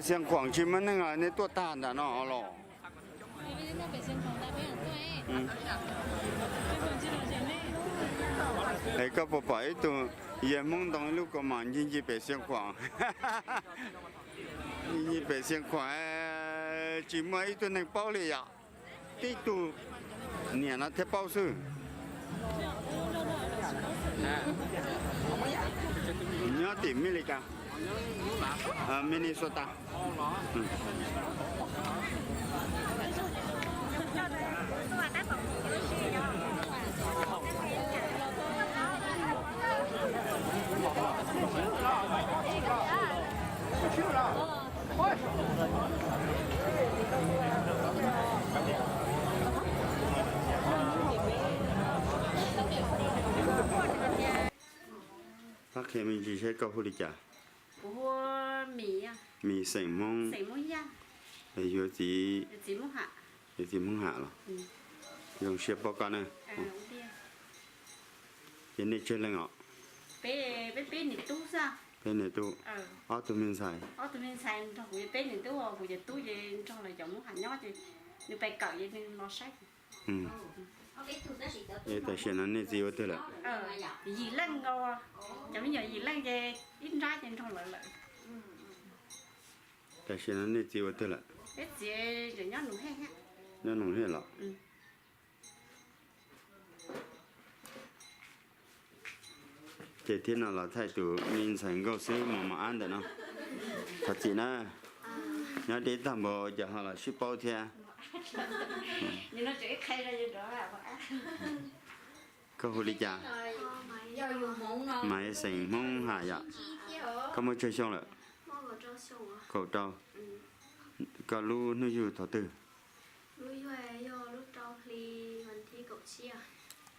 Xiav Khuam tsis muaj neeg los nej tuaj tag ntawm no los? Es koj puas pom ib tug yawg Hmoob ntoo ib lub kaus mom ncig ncig pem Xiav Khuam? Ncig ncig pem Xiav Khuam, tsis muaj ib tug neeg paub li yom. Tib tug niam no thiaj paub xwb. Nyob tim Amelikas, Minnesota. Qhia me ntsis seb koj hu li cas? Kuv hu Mis, Mis xeem Hmoob, xeem Hmoob Yaj, yuav txiv, yuav txiv Hmoob Ham los? Zoo siab paub koj na. Ces nej tsawg leej os? Peb, peb niam tub xwb. Peb niam tub. Ob tug me ntxhais, ob tug me ntxhais nrog kuv, peb niam tub, kuv cov tub ces nrog lawv cov Hmoob Ham nyob ces nws pais kawm ces nws los saib. Tam sim no nej txiv ua twg lawm? Yim leej nkaus, cov me nyuam yim leej ces ib nrab ces nrog lawv lawm. Tam sim no nej txiv ua twg lawm? Peb txiv nyob Nus Hej, nyob Nus Hej los? Ces thiab no los thaij tus me ntxhais nkauj xwb mos mos ab ntawm no. Thov txim na, nyob deb tag npaum cas ho los sib paub thiab. Koj hu li cas? Maiv xeem Hmoob Ham yom. Koj muaj tsawg xyoo lawm? Kaum rau. Koj lub hnub yug thaum twg?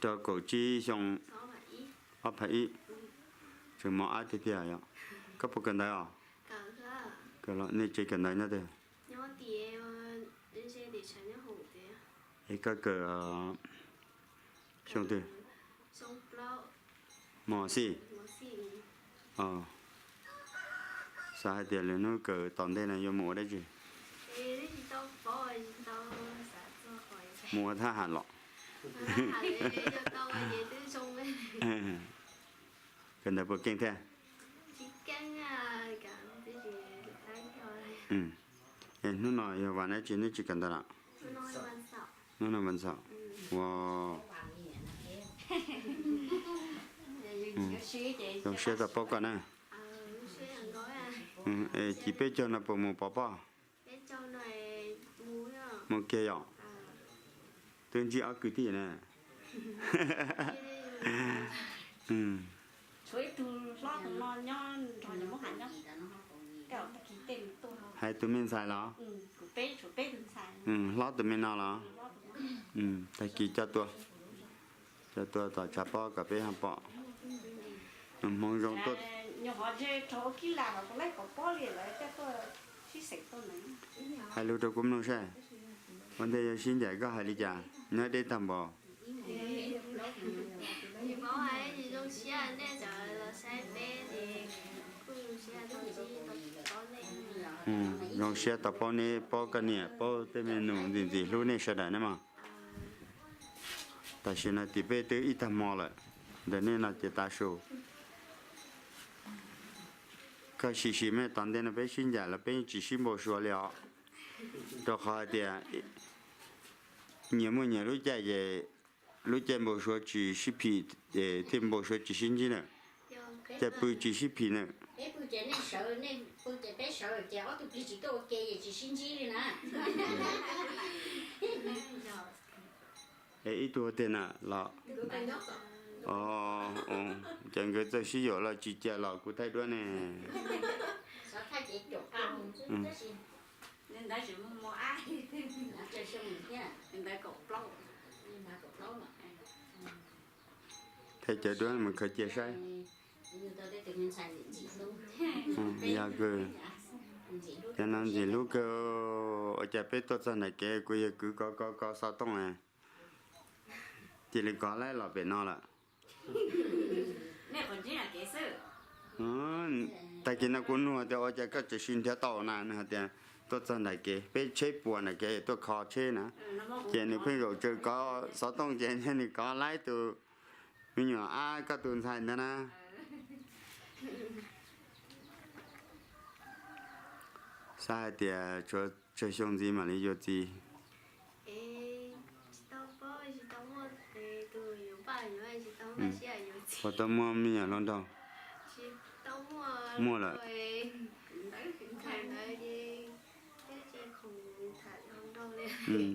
Rau kaum tsib xyoo ob phav ib. Tseem mos ab tiag tiag yom. Koj puas kawm ntawv os? Kawm los, nej tsev kawm ntawv nyob twg? Es koj kawm xyoo twg? Mos xij. Xav hais tias lwm hnub kawm tom ntej no yuav mus ua dab tsi? Mus ua thab ham los? Kawm ntawv puas keej thiab? Es hnub no yog vas dab tsi nej tsis kawm ntawv lawm? Hnub no vas xaum. Ua, zoo siab tau paub koj na. Es chiv peb caug no puas mus pov pob? Mus kiag yom. Twb ntsib ob kwv tij na. Hais tus me ntxhais los? Hlob tus me no los? Tag kis coj tuaj, coj tuaj tom tshav pob kom peb ho pom. Hmoov zoo tuaj. Hais lus rau kuv mloog saib, ua ntej yuav sib ncaim koj hais li cas? Nyob deb tag npaum. Zoo siab tau paub neb, paub koj niam, paub tej me nus ntxim ntxim hlub nej sawv daws na mog. Tam sim no tim peb twb ib tag hmo lawm, ntawm nej no ces tav su. Koj sim sim me tom ntej no peb sib ncaim los peb yeej tsis sib npau suav li os. Rau qhov hais tias nyias muaj nyias lub caij ces lub caij npau suav tsis sib phim, thiaj npau suav tsis sib ntsib na. Caij pw tsis sib phim na. Es ib tug tiag na los? Ces nkawd txawj sib yuam los tsis cia los kuv thaij duab ne. Thaij cov duab mus khaws cia saib. Yog kawg, cov no ntxim hlub kawg. Ua cas peb tuaj txog nram kev kuv yawg kwv kov kov kov xov tooj, cia li kov laib los pem no lawm. Tag kis no kuv nug tias ua cas koj tseem sib nrhiav tau na, nws hais tias tuaj txog nram kev, peb tsheb puas nram kev tuaj kho tsheb na, ces nws pheej zaum tsawv kov xov tooj ces nws kov laib tus me nyuam ab koj tus ntxhais ntawd na. Xav hais tias tshuav tsawg xyoo ntxiv mam li yuav txiv. Puas tau muaj me nyuam hluas nraug? Muaj lawm.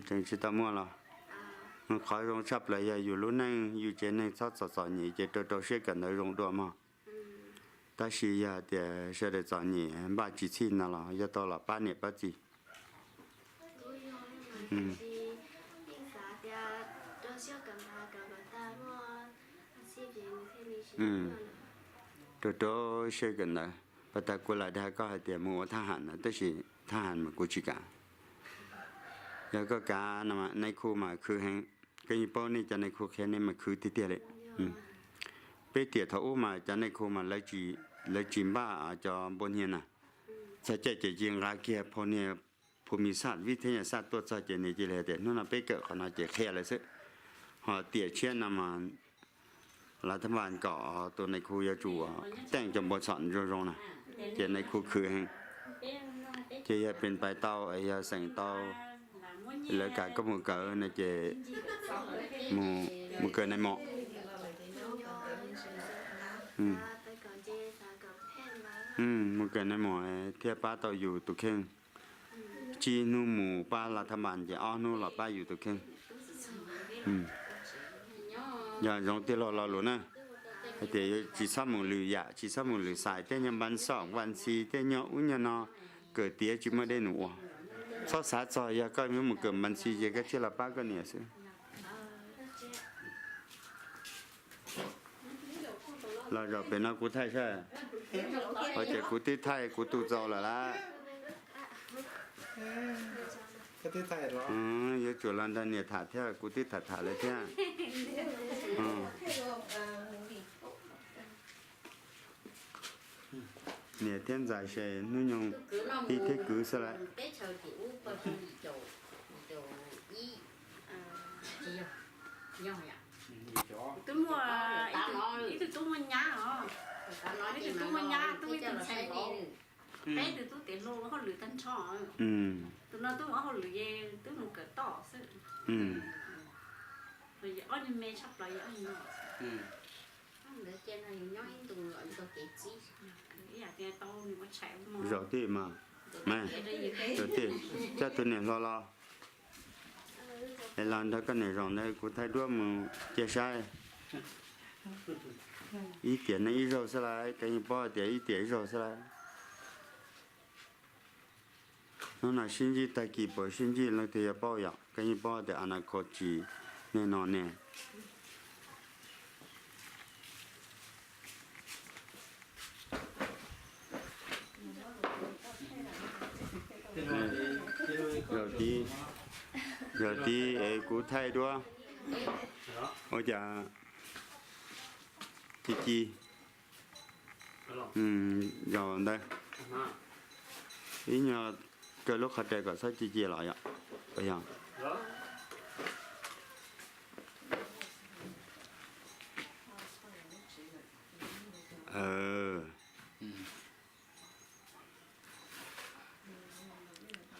Tseem tsis tau muaj los? Qhov zoo tshaj plaws yog yus lub neej yus tsev neeg txhob txom txom nyem ces rau rau siab kawm ntawv zoo dua mog. Tab sis yog tias sawv daws txom nyem npaj tsis txhij no los yog tau los pab niam pab txiv. Rau rau siab kawm ntawv, pas tas kuv lam dag koj hais tias mus ua thab ham na, tab sis thab ham mas kuv tsis kam. Yog koj kav no mas nais khu mas khwv heev, koj yeej paub nej cov nais khu qhia nej mas khwv tiag tiag li. Peb tiam thaum ub mas cov nais khu mas lawv tsis npaj cov npua hnia na, txog caij ces cia nqa kiag phau hnia, phu mi xaj vib theb nyaj xaj tuaj txog ces nws cia li hais tias hnub no peb kawm qhov no ces qhia lawv xwb. Ho tiam tshiab no mas lav thab npas kom tus nais khu yuav tsum teej cov npua txhom zoo zoo na, ces nais khu khwv heev. Ces yog pes pais tau yog xeem tau, lawv kam koj mus kawm no ces mus kawm nais mom. Mus kawm nais mom thiaj pab tau yus tus kheej. Tsib hnub mus pab lav thab npas ces ob hnub los pab yus tus kheej. Yog zoo tiag los lo lus na, hais tias yuav tsis txhob mus lwm yam, tsis txhob mus lwm xais, tej nyuag npas xom npas ntxhi, tej nyuag ub nyuag no, kawm tiav tsis muaj dej num ua. Txhob xav txog yog koj yuav mus kawm npas ntxhi ces koj thiaj los pab koj niam xwb. Los zaum pem no kuv thaij saib. Ua ces kuv twb thaij kuv tus txaus lawm lab. Yuav tsum los nrog niam tham thiab, kuv twb tham tham lawm thiab. Niam thiab ntxhais ces hnub nyoog tij thiab kwv xwb lawm. Twb muaj ib tug tub muaj nyab os, ib tug tub muaj nyab, tub ib tug ntxhais os. Peb tug tub tiav hluas ua hauj lwm tag nrho. Tus no tub ua hauj lwm, twb mus kawm toj xwb. Ob niag me tshaj plaws yog ob niag no. Zaum tij mas, zaum tij, coj tus niam hluas los, es los nrog koj niam zaum ntawd kuv thaij duab mus cia saib. Ib tiam neej ib zaug xwb lawm, koj yeej paub hais tias ib tiam ib zaug xwb lawm. Hnub no sib ntsib tag kis puas sib ntsib leej twg yuav paub yom, koj yeej paub tias a na kho tsis nej no ne. Zaum tid, zaum tid es kuv thaij duab. Ua cas ci ci, zaum ntawd ib nyuag kaw lub qhov rais kom txhob ci ci los yom.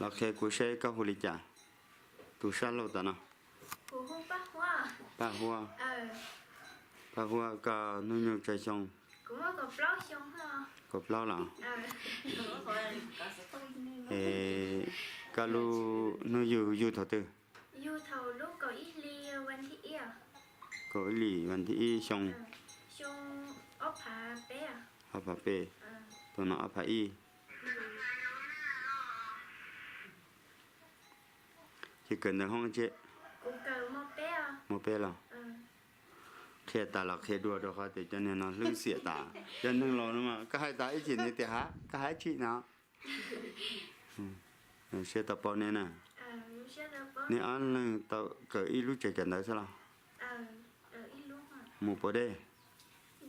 Los qhia kuv saib koj hu li cas, tus sab laug tom no. Paj Huab. Paj Huab, koj hnub nyoog tsawg xyoo? Kaum plaub los? Es koj lub hnub yug yug thaum twg? Kaum ib hlis vas thib ib xyoo. Ob phav peb, tus no ob phav ib. Ces kawm ntawv hoob tsi? Hoob peb los? Qhia tas los qhia dua rau qhov tias cov niag no hlwb xiam tas. Cov neeg laus no mas koj hais tas ib chim nws tias ha koj hais tsi no. Siab tau paub neb na. Neb ob leeg tau kawm ib lub tsev kawm ntawv xwb los? Mus puas deb?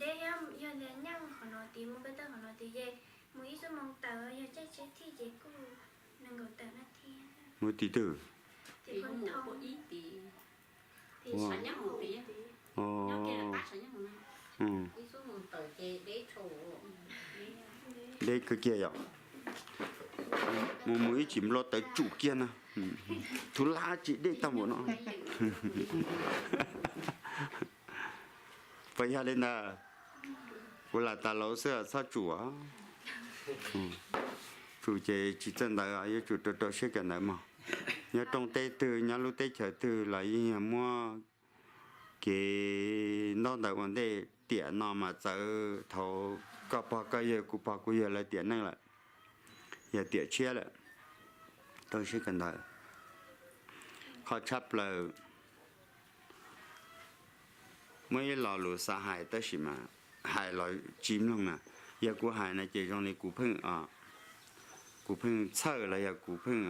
Deb, yog nyeej qhov no tid mus peb tawg qhov no tid ces Mus ib xuab moos tawm, yog caij tsheb thij ces kuj nees nkaum tawm na thiab. Mus tim twg? Tim Phoos Thoo. Deb kawg kiag yom. Mus mus ib chim nplua tawv tsum kiag na. Thuv lab tsis deb tag npaum no. Puas yog li ntawd? Kuv lam tas lauv xwb txhob tsum. Tsum ces tsis txawj ntawd, yuav tsum rau rau siab kawm ntawv mog. Nyob rooj teb twg, nyob lub teb chaws twg los yeej yog muab kev ntaub ntawv ua ntej. Tiam no mas txawv thaum koj pog koj yawg kuv pog kuv yawg lawv tiam neej lawm, yog tiam tshiab lawm. Rau siab kawm ntawv. Qhov tshaj plaws muaj ib lo lus xav hais tab sis mas hais los tsis mloog na. Yog kuv hais no ces zoo li kuv pheej, kuv pheej txhawj los yog kuv pheej,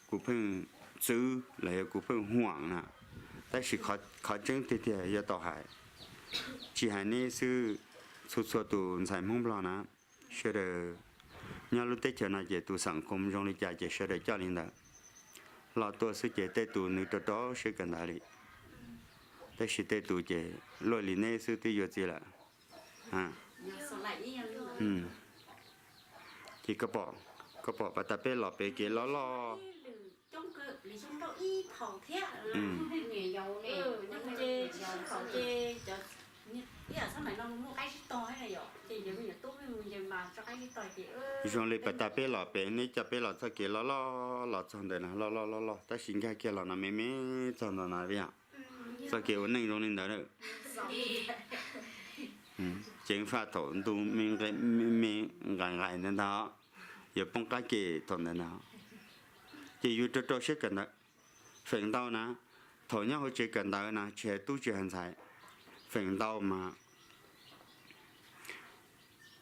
kuv pheej txwv los yog kuv pheej huam na. Tab sis qhov tseeb tiag tiag yuav tau hais, tsis hais neb xwb, txhua txhua tus ntxhais Hmoob Nplog na, sawv daws nyob lub teb chaws no ces tus xeem khoom zoo li cas ces sawv daws coj li ntawd. Los tuaj xwb ces tej tus nws rau rau siab kawm ntawv li, tab sis tej tus ces luaj li neb xwb twb yuav txiv lawm. Ces koj pom pas tas peb los pem kev loj loj. Zoo li pas tas peb los pem, neb coj peb los txoj kev loj loj los txog ntawm no, loj loj loj loj, tab sis nkag kiag los no me me txog ntawm no yom. Txoj kev ua neej zoo li ntawd. Ceev faj thaum ntu me nqaim nqaim ntawd ntag, yuav poob qab ke thaum ntawd ntag. Ces yuav rau rau siab kawm ntawv. Feem ntau na, thaum nyob hauv tsev kawm ntawv na tsis hais tub tsis hais ntxhais, feem ntau mas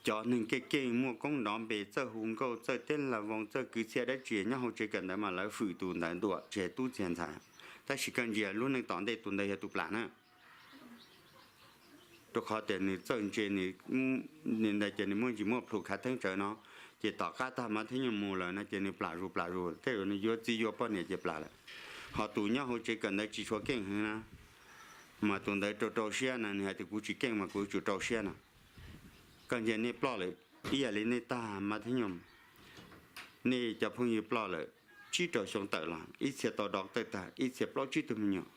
cov neeg keej keej muaj koob nrov npe, txawj hu nkauj, txawj teb lag voo, txawj kwv txhiaj dab tsi nyob hauv tsev kawm ntawv mas lawv hwm tus ntawd ntua tsis hais tub tsis hais ntxhais. Tab sis koj ntsia lub neej tom ntej tus ntawd yog tus plam na. Rau qhov tias nws txawj ntse, nws ntawd ces nws muaj ntsis muaj plhus khav theeb tsawv no, ces tom qab tag mas thib nyuag mus lawm no ces nws plam zus plam zus, tej zaum nws yuav txiv yuav poj niam ces plam lawm. Ho tus nyob hauv tsev kawm ntawv tsis tshua keej heev na, mas tus ntawd rau rau siab na, nws hais tias kuv tsis keej mas kuv yuav tsum rau siab na. Koj ntsia nej ploj lawm ib yam li nej tag mas thib nyuag, nej cov phooj ywg ploj lawm tsib rau xyoo tawm los ib txhia tau doctor tag, ib txhia plaub tsib tug me nyuam.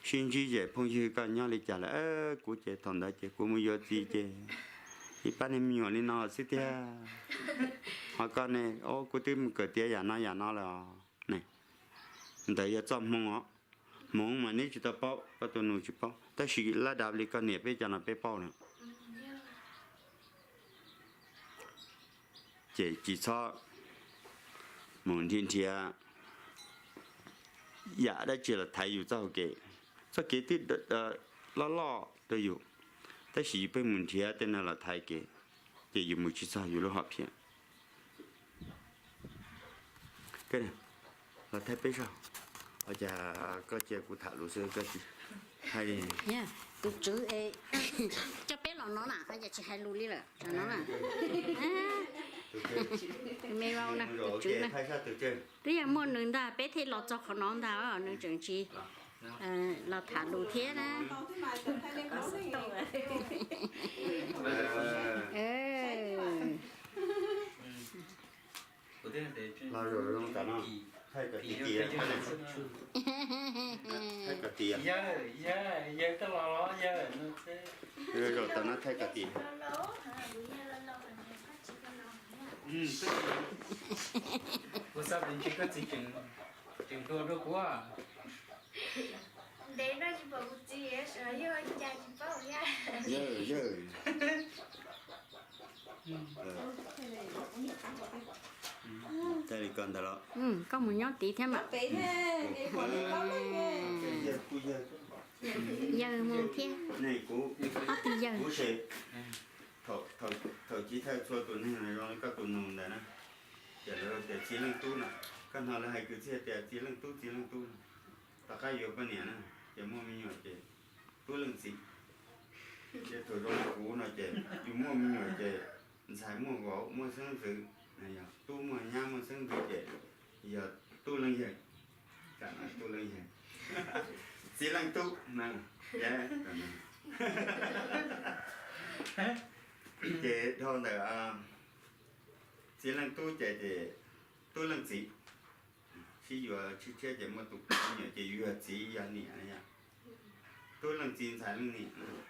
Sib ntsib ces phooj ywg koj nyob li cas lawm? Kuv ces thaum ntawd ces kuv mus yuav txiv ces ib pab niag me nyuam li no xwb tiag. Ho koj ne? Kuv twb mus kawm tiav yam no yam no lawm os. Ntawd yog txoj hmoo os. Hmoov mas neb tsis tau paub, koj tus nus tsis paub, tab sis lab dav li koj niam peb cov no peb paub na. Ces tsis txhob mus nrhiav nrhiav yam dab tsi los thaiv yus txoj hau kev. Txoj kev twb loj loj rau yus, tab sis yus pheej mus nrhiav tej no los thaiv kev, ces yus mus tsis txog yus lub hom phiaj. Los thaij peb zog. Ua cas koj cia kuv tham lus xwb koj tsis hais li? Tus tswv coj peb los no na, ua cas tsis hais lus li lawm no na? Me vau na, tus tswv na. Twb yog muaj nws ntag peb thiaj los txog qhov no ntag, nws tseem tsis los tham lus thiab na. Los zaum zoo tam no, thaij kom tiav tiav, thaij kom tiav. Zaum tam no thaij kom tiav. Kuv xav tias ntshe koj txiv tseem hluas dua kuv. Ntev no tsis pom kuv txiv, yog cas tsis paub thiab. Yawg, yawg. Thaij li ko ntawd los? Koj mus nyob tid thiab mas. Yawg mus thiab. Ob tug yawg. Thaum chiv thawj txhua tus neeg zoo li koj tus nus ntawd na, ces lawv tias txiv leej tub na, koj hnov lawv hais kwv txhiaj tias txiv leej tub txiv leej tub na. Tom qab yuav poj niam na, ces muaj me nyuam ces tub leej txiv. Ces tus zoo li kuv no ces yus muaj me nyuam ces ntxhais muaj vauv muaj xeeb ntxwv, yog tub muaj nyab muaj xeeb ntxwv ces yog tub leej yawg, tub leej yawg, txiv leej tub. Ces dhau ntawm txiv leej tub ces, ces tub leej txiv, sib yuav tshiab tshiab ces muaj tus me nyuam ces yus yog txiv yog niam. Tub leej txiv ntxhais leej niam.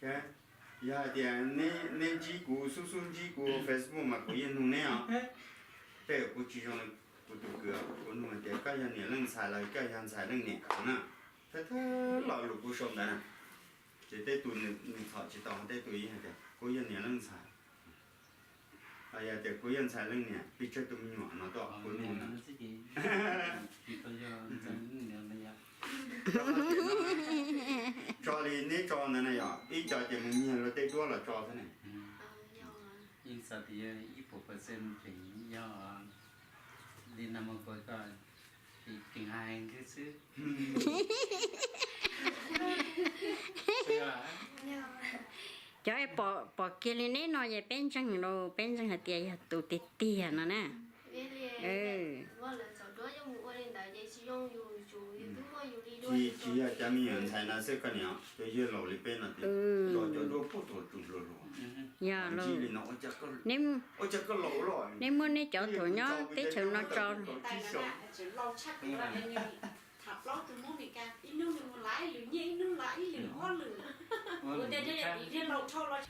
Yog hais tias neb ntsib kuv xub xub ntsib kuv Facebook mas kuv yeej nug neb os. Tej kuv tsis zoo li kuv tus kwv, kuv nug tias koj yog niam leej ntxhais los koj yog ntxhais leej niam na. Thawj thawj lo lus kuv sau ntawd na. Ces tej tus nws txhom tsis tau, tej tus yeej hais tias kuv yog niam leej ntxhais. Yog tias kuv yog ntxhais leej niam pes tsawg tus me nyuam no tuaj kuv nug na. Tso li neb tso ntawd na yog ib co ces mus nyiag luag tej duab los tso xwb ne. Ib txhais tias ib puas percent tseem yog li no mas kuv tseem hais xwb. Cov pom kiag li neb no ces peb ntseeg los peb ntseeg hais tias yog tus tiag tiag no na. Tsis yog cov me nyuam ntxhais no xwb koj niam, cov yawg laus li peb no ces tso cov duab puag thaum tseem hluas hluas. Yog los, neb muab neb cov thaum nyob teb chaws no tso.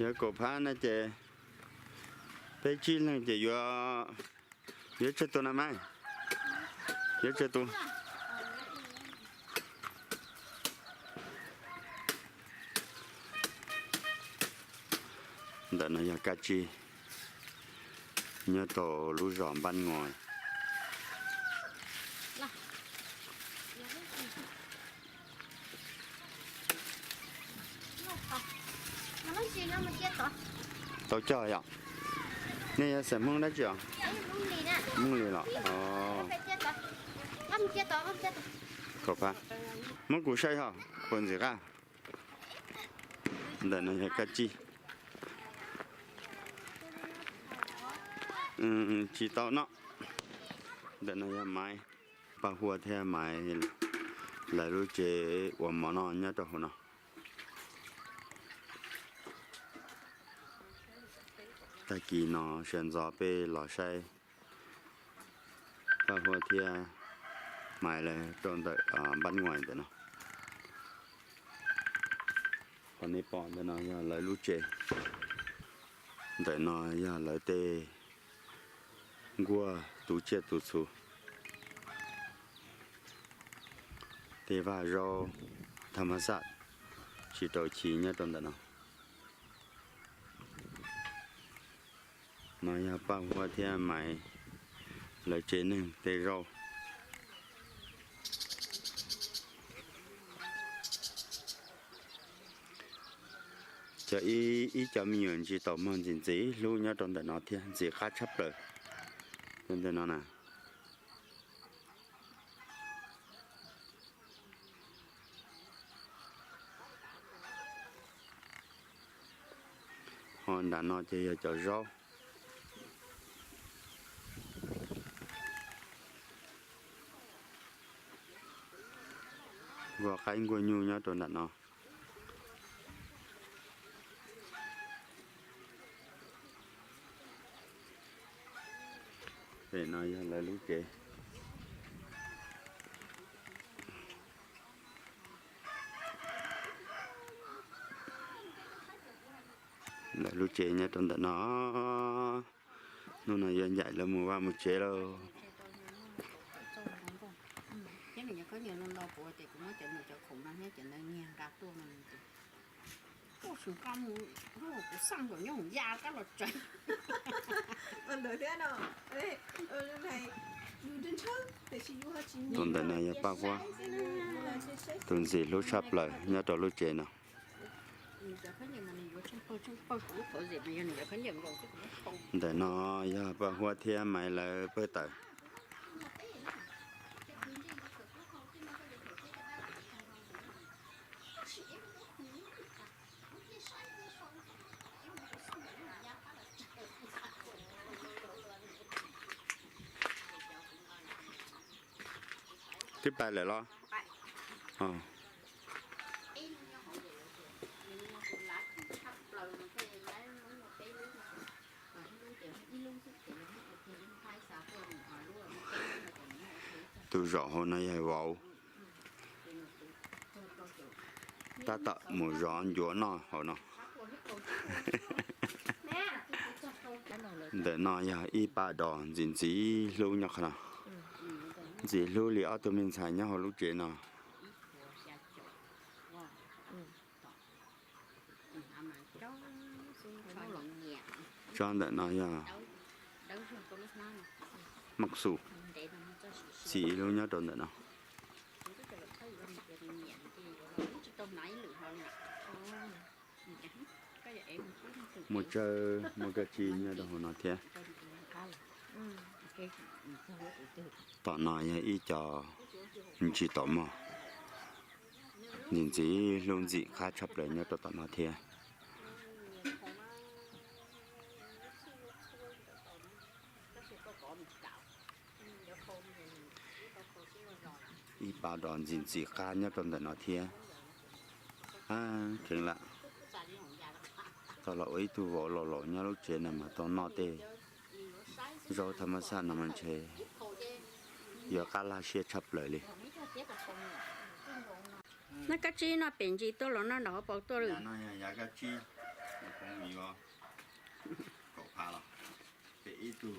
Yog kaum phab no ces peb tsib leeg ces yuav, yuav tsawg tus na mas, yuav tsawg tus. Ntawm no yog kab tsib nyob rau lub zos Npab Ngos. Tau cog yom? Nej yog xeem Hmoob dab tsi os? Hmoob Lis los? Kaum phab. Muab kuv saib ho, puas ntxim qab. Ntawm no yog kab tsib. Tsis tau no. Ntawm no yog Maiv, Paj Huab thiab Maiv lawv lub tsev ua mov noj nyob rau hauv no. Tag kis no sawv ntxov peb los saib Paj Huab thiab Maiv lawv rau ntawm Npab Ngais ntawm no. Qhov nej pom ntawm no yog lawv lub tsev. Ntawm no yog lawv tej nkuaj tu tsiaj tu txhu, tej vaj zaub thaj mab xaj tsis rau chiv nyob rau ntawm no. No yog Paj Huab thiab Maiv lawv tsev neeg tej zaub. Cov ib, ib cov me nyuam ntsis taus mog ntxim ntxim hlub nyob rau ntawm no thiab ntxim qab tshaj plaws. Ntawm no na. Ho nram no ces yog cov zaub. Nkuaj qaib nkuaj nyuj nyob rau nram no. Pem no yog lawv lub tsev. Lawv lub tsev nyob rau ntawm no. Hnub no yuav ncaim lawv mus vaj mus tsev lauj. Tus ntawm no yog Paj Huab, tus ntxim hlub tshaj plaws nyob rau lub tsev no. Ntawm no yog Paj Huab thiab Maiv lawv pawg tawm. Twb pais lawm los? Tus zom hauv no yog vauv. Tab tom mus zov ncuav noj hauv no. Ntawm no yog ib pab dos ntxim ntxim hlub nyob qhov no. Ntxim hlub li ob tug me ntxhais nyob hauv lub tsev no. Tsob ntawm no yog maj xus, txiv ib lub nyob rau ntawm no. Muaj tsawb muaj kab tsib nyob rau hauv no thiab. Tom no yog ib co ntsis taum mog, ntxim ntxim hlub ntxim qab tshaj plaws nyob rau tom no thiab. Ib pab dos ntxim ntxim qab nyob rau ntawm no thiab. Kheev lawm, tau los ua ib tug vauv laus laus nyob lub tsev no mas tau noj tej zaub thaj mab xaj no mas ntshe yuav qab laj siab tshaj plaws li. Noj kab tsib no pem ntsis tuaj los noj nram hauv paus tuaj lawm. Yav no yog yav kab tsib, kaum phav los. Pem ib tug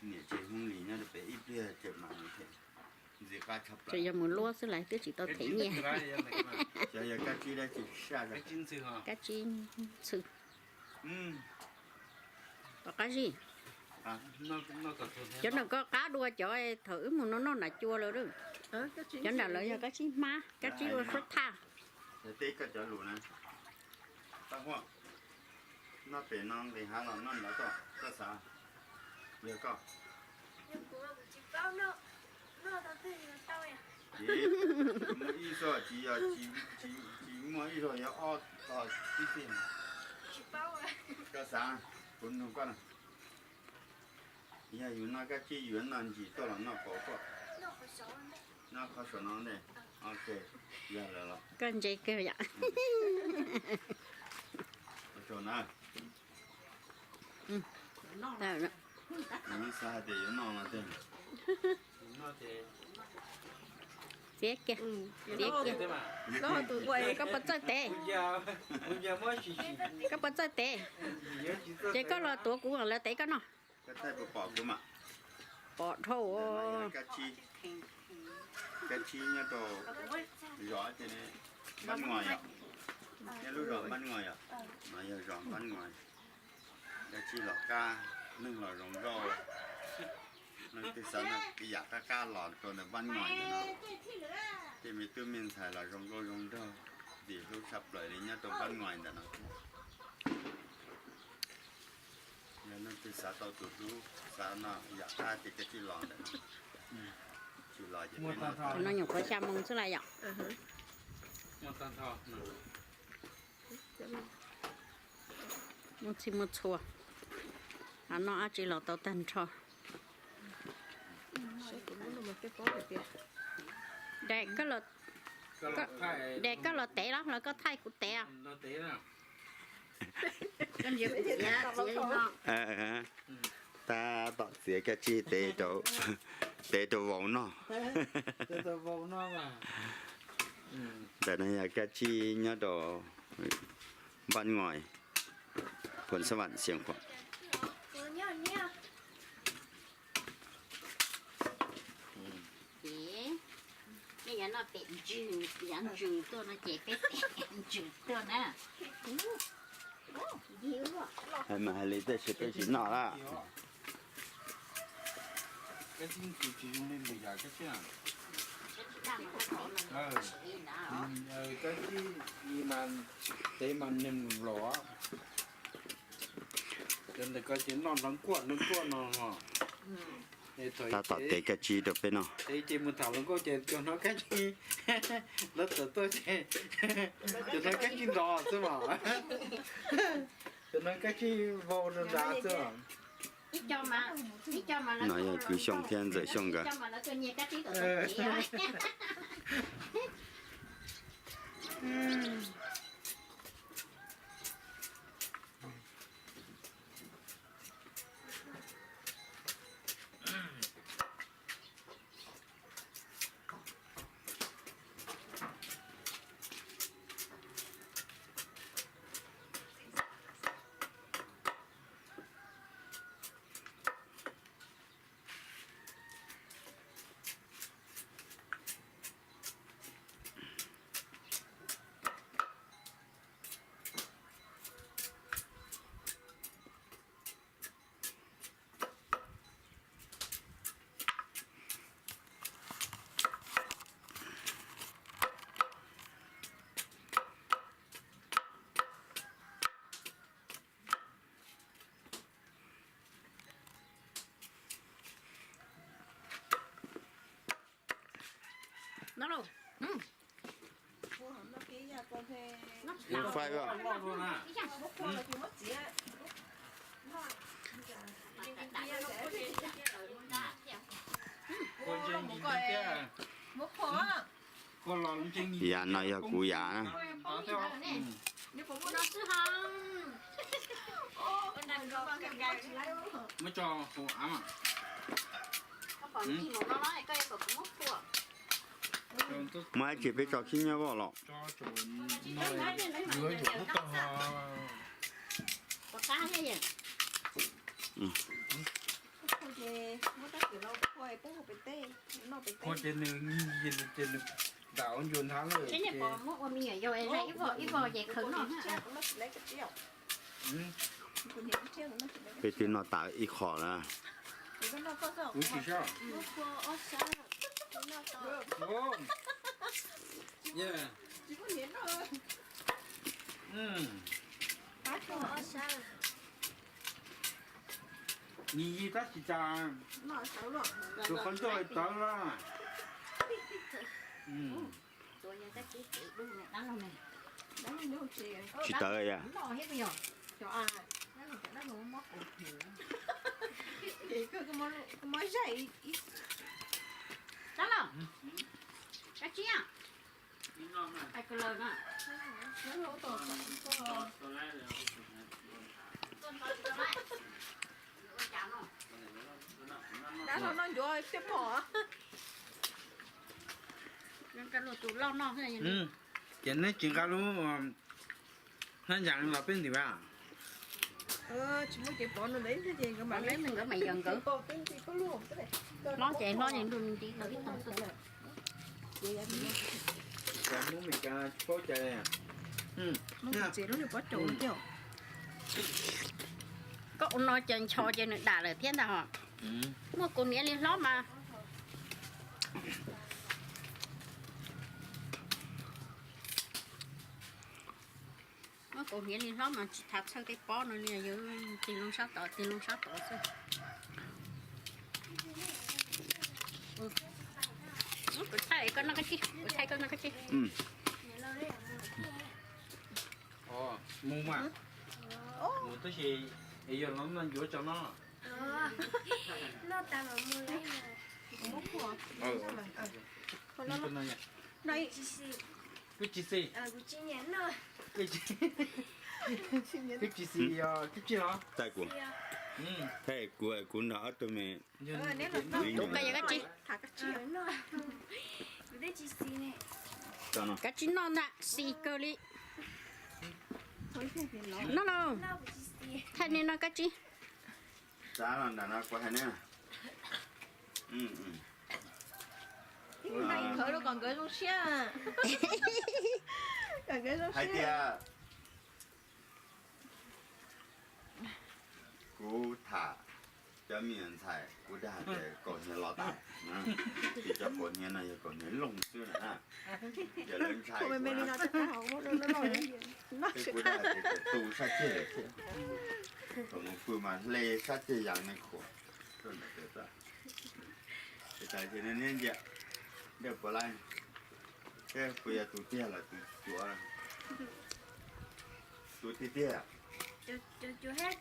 niam tsev Hmoob Lis nyob rau pem ib pliag tseem mam mus them, ntxim qab tshaj plaws. Tseem yog mus luaj xwb lawm twb tsis tau them nyiaj. Xyov yog kab tsib dab tsi saj. Kab tsib ntxhw. Tom qab zib. Cov nram ko qab dua cov thaum wb mus noj noj nram cua lawm. Cov nram lawv yog kab tsib hmab, kab tsib ua suab thaj. Noj pem no nqis hav los noj nrad toj, koj xav, yog koj. Muaj ib zaug tsis yog, tsis muaj ib zaug yog ob tog tib teg. Koj xav, kuv nug koj na. Yog yus noj kab tsib yus noj ntsis tuaj los noj qaum tuaj? Noj qhov saum no ntej. Ok, yog lawm los. Koj ntse kawg yom. Xav hais tias yuav noj no tiag. Txiav kiag, txiav kiag. Koj puas txawj tev? Koj puas txawj tev? Ces koj los tuav kuv lawv tev koj noj. Pom dhau. Kab tsib nyob rau zos Npab Ngos yom, nyob lub zos Npab Ngos yom, no yog zos Npab Ngos. Kab tsib los qab, neeg los zoo nkauj. Leej twg xav noj yam qab qab los rau ntawm Npab Ngos ntawm no. Tej me tub me ntxhais los zoo nkauj zoo nraug, ntxim hlub tshaj plaws li nyob rau Npab Ngos ntawm no. Yog leej twg xav tau tus hlub, xav noj yam qab ces koj tsij los ntawm no. Tsis los ces peb noj. Qhov no nyuam qhuav xya moo xwb lawm yom. Muaj txhij muaj txhua, noj dab tsi los tau tag nrho. Des, koj los tev los los koj thaij kuv tev os? Tab tom txiav kab tsib tev rau vauv noj. Ntawm no yog kab tsib nyob rau Npab Ngos, Phuam Xab Vam, Xeev Khuam. Ces nej yuav noj pem ntsws, yav ntsws tuaj no ces peb pem ntsws tuaj na. Hais mas hais li tab sis peb tsis noj lawm. Kab tsib mas tev mas neeg los. Cov ntawm ko ces noj hloov kuaj hloov kuaj no. Tab tom tev kab tsib rau peb noj. Tev ces mus tham hluas nkauj ces cov no kab tsib, lawv tawm tuaj ces cov no kab tsib nrov xwb mas. Cov no kab tsib vau rau nrad xwb mas. No yog Kwv Xyooj thiab Ntxawm Xyooj nkawd. Yam no yog kuv yam na. Muab dab tsi peb tso khib nyiab voj los? Ces nws nyiag ces nws ntam ua ncua nthav lawm ces. Peb twb noj tas ib qho na. Kuv tsis sab. Nws yig tab sis cas tus qhov ncauj tawv na. Tsis tawv yom? Dab los noj ncuav thiab pom. Ces neb tsis nqa lub hnab ntsav los peb ntim vas. Tsis muaj ces pov no ntawd thiab ces nkawd mam li nkawd mam yog nkawd. Hlob ces hlob ces nrug nti tau ib tog xwb. Cov Hmoob Meskas tsis paub cas li. Koj ua no ces ncho ces nws dam lawm thiab ntag hos. Muaj kaus hniav li hlob mas. Muaj kaus hniav li hlob mas tsis tas txhawj tej pob no li, yog tig loo sab tod tig loo sab tod xwb. Kuv thaij koj noj kab tsib, kuv thaij koj noj kab tsib. Mus mas, mus tab sis es yog los noj ncuav tso no. Kab tsib xis, kab tsib xis yog kab tsib los? Kuv, kuv nrog ob tug me. Kuv kab yog kab tsib. Kab tsib noj ntag, xis kawg li. Noj lauj, thaij nej noj kab tsib. Txav los nram no kuv hais ne. Kom nkawd zoo siab. Kom nkawd zoo siab. Hais tias kuv tham cov me nyuam ntxhais kuv dag hais tias kaus hniav los tas, vim cov kaus hniav no yog kaus hniav looj xwb na. Ces lawv ntshai kuv na, ces kuv dag hais tias tu sab ceg lawm thiab, thaum mus pw mas hle sab ceg yas ne khuam. Ces tas ces niaj ntsia nraj puas laij, seb puas yog tus tiag los tus cuav. Tus tiag tiag.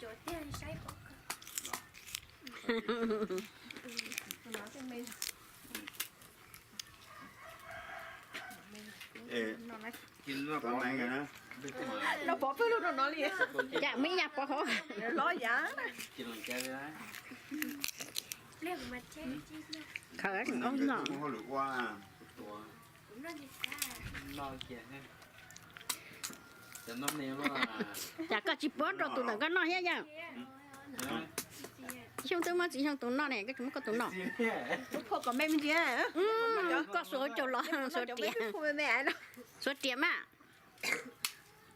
Cuav tiag, saib pom kawg. Los pov pawg lug rau no li. Cas muaj ib yam pov hauv. Los yam. Khaws ob no. Cas koj tsis pub rau tus ntawm koj noj thiab yawg? Xyoo twb muab txiv xyoo tus noj ne, koj tsis muab koj tus noj. Koj suav caug los suav riam. Suav riam mas.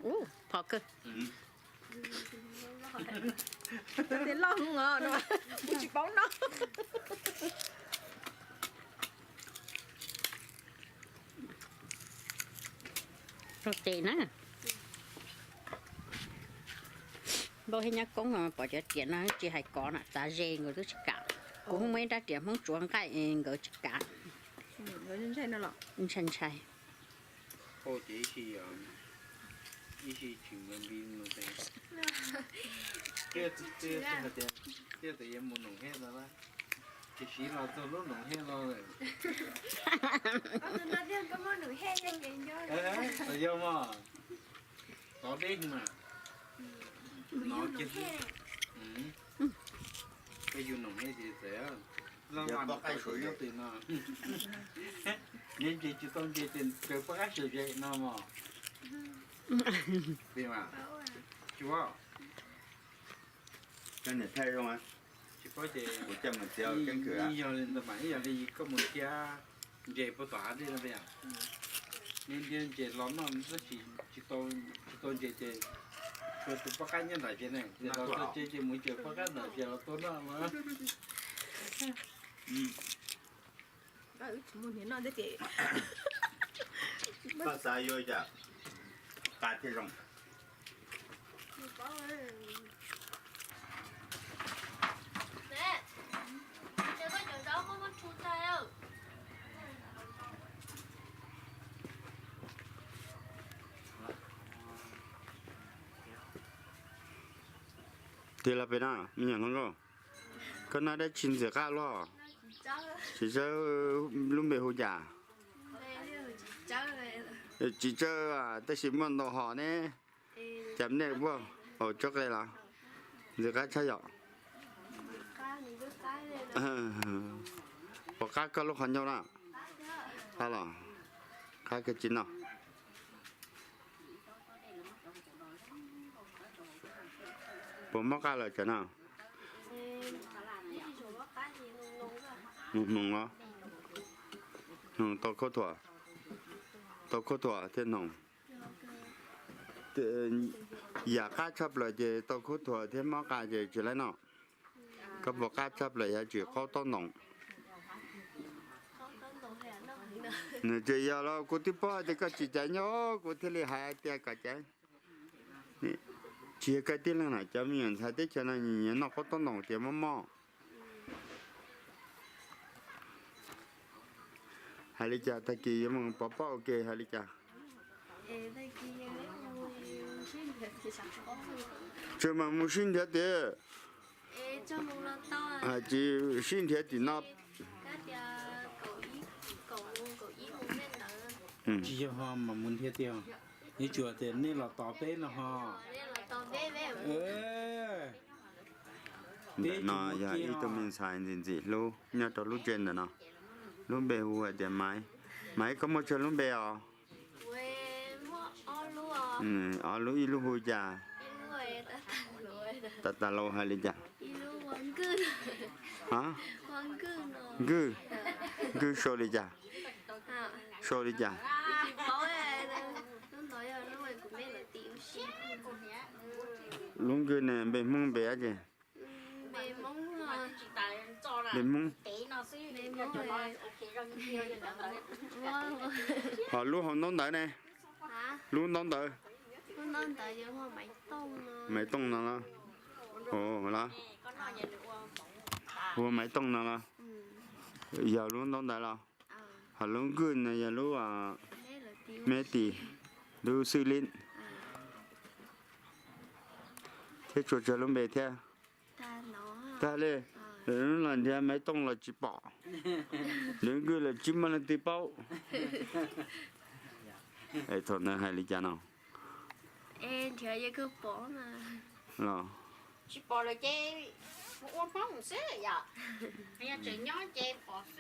Ub, phom kawg. Loj heev os, kuv tsis paub noj. Rau tes na. Npauj thiab nyab koob pom cov riam no tsis hais kov na, txav ze nkawd twb tsis kam. Kuv muaj ib rab riam Hmoob tsuav nqaij nkawd tsis kam. Ntshai ntshai. Tias mus noom hej no, tias siv los txog lub noom hej no lawm. Yog mas, tov deb mas. No, koj yug noom hej ces txawm loj loj nyob twg no, nyob ntses tsis tau ntses ces raws poj qab sawv ze no mog. Tsis paub, tsis paub ces ib yog li ntawd mas ib yog li koj mus thiab ntses puag tom hav dej no, ntiab ntses los noj tab sis tsis tau ntses ces tsuas tus poj qab nyob nram tsev ne, ces los txog tsev ces mus raws poj qab nram tsev los tua noj mas. Koj xav yuav cas qa thiaj zoo. Tiag los pem no me nyuam hluas nkauj, koj noj dab tsi ntxim qab luaj? Tsis txawj lub npe hu cas? Tsis txawj, tab sis muaj ntau hom ne. Cas nej ua tsob qe los ntxim qab tshaj yom? Puas qab koj lub qhov ncauj na? Qab los qab kawg tsis noj. Puas mob qab lawm cov no? Hnoos hnoos los? Hnoos tau khaub thuas, tau khaub thuas thiaj hnoos. Yam qab tshaj plaws ces tau khaub thuas thiab mob qa ces tsis laib noj. Koj puas qab tshaj plaws yog tsis qaub taub ntoos? Nws tsis yog los kuv twb paub tias koj tsis caiv nyob kuv thiaj li hais tias kom caiv. Tsis yog koj tib leeg na, cov me nyuam ntxhais teb chaws no nyiam noj qaub taub ntoos tias mob mob. Hais li cas tag kis yuav mus pov pob ua ke hais li cas? Tsuas mas mus sib nrhiav tiag. Hais tsis sib nrhiav tim no. Tsis yog ho mas mus nrhiav tiag, yuav tsum tias nej los tos peb no ho. Ntawm no yog ib tug me ntxhais ntxim ntxim hlub nyob rau lub tsev ntawm no, lub npe hu hais tias Maiv. Maiv, koj muaj tsawg lub npe os? Ob lub, ib lub hu cas? Tas tas laus hais li cas? Nkws, nkws sau li cas? Sau li cas? Lub nkws ne npe Hmoob npe dab tsi? Npe Hmoob. Ho lub hauv ntaub ntawv ne? Lub ntaub ntawv. Maiv Tooj no los? Hu Maiv Tooj no los? Yog lub ntaub ntawv los? Ho lub nkws no yog lub me tis, lub xwb li. Thiab tsuas tsawg lub npe thiab? Tag li. Los nrhiav Maiv Tooj los tsis pom, nrhiav Nkws los tsis muaj leej twg paub. Es thaum ntawd hais li cas no? Nrhiav yeej kawg pom mas. Los tsis pom lawm ces mus ua Hmoob xwb yom. Yog tseem nyob ces pom xwb.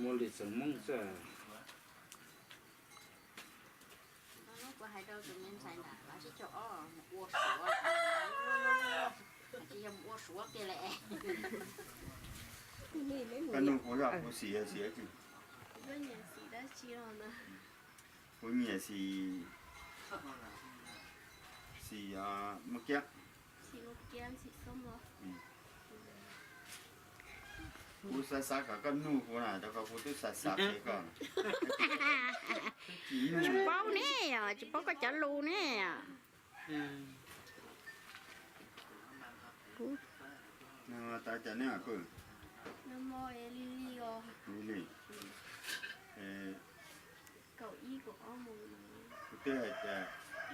Muaj lwm xeem Hmoob xwb. Hnub kuv hais rau tus me ntxhais ntawd los sib caum ob mus ua Suav, tsis yog mus ua Suav kiag lawm. Koj nug kuv zoj kuv xim xim tsi? Kuv nyiam xim dab tsi los na? Kuv nyiam xim, xim muaj kiab. Xim muaj kiab, xim xoob los. Kuv xav xav kom koj nug kuv na, rau qhov kuv twb xav xav qhia koj. Tsis paub ne, tsis paub koj cov lus ne. Nag hmo tas cas neb mam pw? Li li. Kuv twb hais tias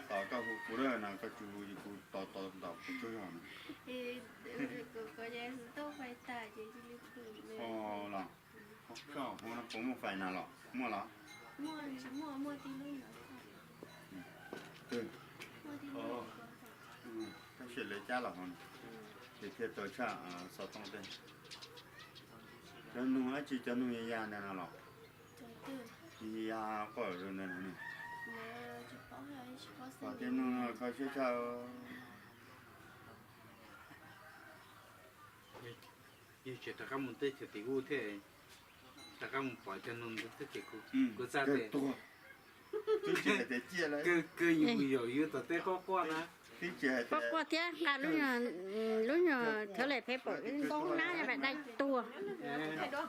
tos koj hu kuv lawm no koj tsis hu ces kuv tos tos tos kuv tsaug zog no. Los koj hauv no puas muaj fais na los muaj los? Tab sis lawv cab los hauv no ces thiaj tau tshaj xov tooj tej. Cov nug dab tsi, cov nug ya ya ntawd no los? Ya ya qoj ntawd no. Pom tej nug no kho siab tshaj. Yog tsis rov qab mus teb chaws tim ub thiab, rov qab mus pom cov nug ntawd thiab ces kuv txaj tias, twb tsis hais tias ciaj lawm, kawg yus yaum yus tom teb quaj quaj na. Twb tsis hais tias quaj quaj thiab nqa lub, lub nyuag thawv lem phev pom ntoo hoob nab, mam dai tuag,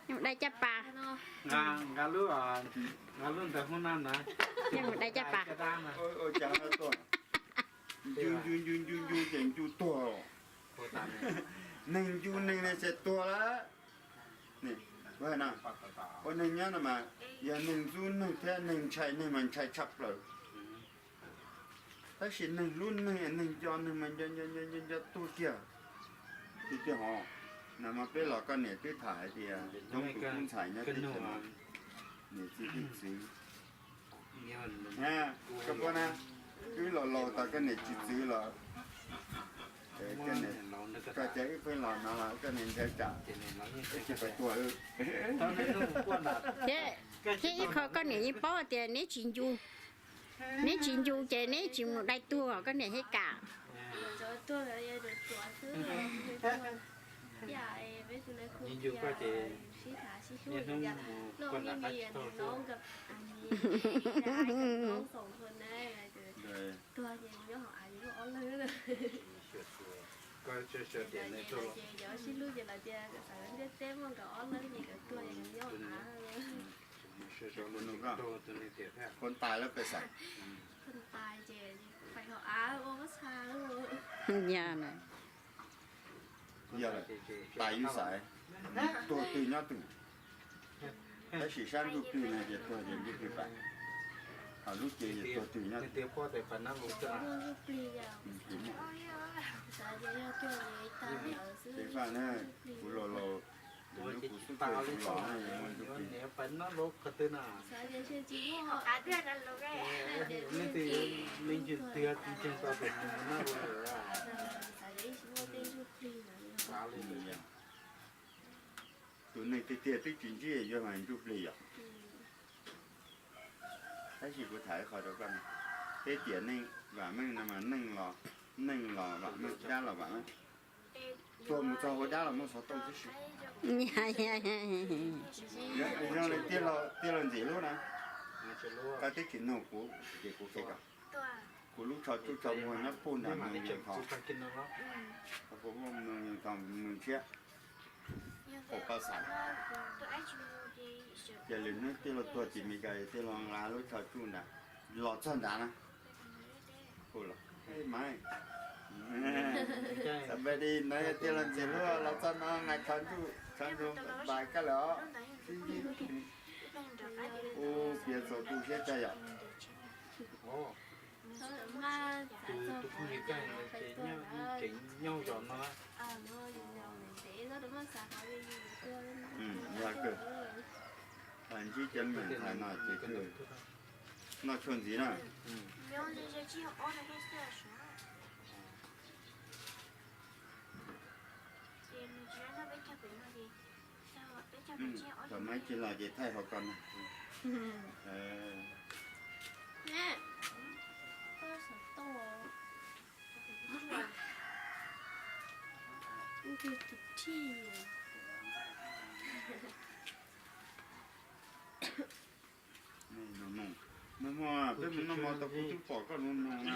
mam dai caj pas. Nqa lub, nqa lub ntawd hoob nab ntawd, mam dai caj pas. Ncu ncu ncu ncu ncu ces ncu tuag. Neeg ncu neeg ne ces tuag lawm. Ua neeg nyob no mas yog neeg ntxub neeg thiab neeg ntshai neeg mas ntshai tshaj plaws. Tab sis neeg hlub neeg, neeg nco neeg mas nco nco nco nco tuag kiag. Tiag tiag hov, na mas peb los koj niam twb tham hais tias coob tus tub ntxhais nyob teb chaws no, niam txiv twb txwv. Koj paub na, wb los laus tas koj niam tsis txwv los, koj niam, koj cov wb pheej los no los koj niam ncaws tsam, wb tsis pais tuag. Thiab, thiab ib qho koj niam yeej paub tias neb tsis ncu, neb tsis ncu ces neb tsis mus dai tuag koj niam thiaj kam. Tuag ces nyob hauv av yus ob leeg. Koj sawv daws tias nws tuag los ces cov sib hlub ces lawv tias xav ntiaj teb muaj nkawd ob leeg ces nkawd tuag ces nws nyob hauv av. Tus nws tias, tus nws tias, khuv ntais lawm pes xav. Khuv ntais ces pais hauv av ua pob txha. Yog na. Yog lawm, tais yus xaiv, tuag twg nyob twg. Tab sis sab ntsuj plig no ces tuag ces ntsuj plig pais, ho lub cev ces tuag twg nyob twg. Ntsuj plig yog, xav tias yog tuag ces tag lawm xwb. Ces faj na, kuv los laus, tus hnub kuv xub tuag kuv los na, yog muaj ntsuj plig. Xav tias seb tsis muaj, nej twb, nej twb tsis tau tus mus na, xav tias ib tsis muaj tej ntsuj plig no. Tus neeg tiag tiag twb tsis ntsib yuav mas ntsuj plig yom. Tab sis kuv tham ib qho rau koj, peb tiam neej vam meej no mas neej los, neej los vam meej, dab los vam meej. Tuag mus txog hauv dab los muaj xov tooj tib si. Zoo li tiaj los ntxim hlub na, koj twb tsis nug kuv ces kuv qhia koj. Kuv lub tsho tsuj tsho muag nyob puag nram Moos Yees Thos, kuv muaj Moos Yees Thos mus ntshiab, kuv pab xav. Ces lwm hnub tij laug tuag tim Meskas, tij laug nqa lub tsho tsuj nrad los txog nrad na. Maiv, xav npaj di no yog tij laug ntxim hlub los txog no nqa tsho tsuj, tsho tsuj npaj koj lawm os. Ua piav txaus tu siab tag yom. Tus phooj ywg koj ces nyob zos no. Yog kawg, ntsib cov me ntxhais no ces kawg noj tshuaj ntxiv na. Thaum maib tsis los ces thaij hauv ko na. Nag hmo peb mus noj mov tau kuv twb pom koj nug nug na.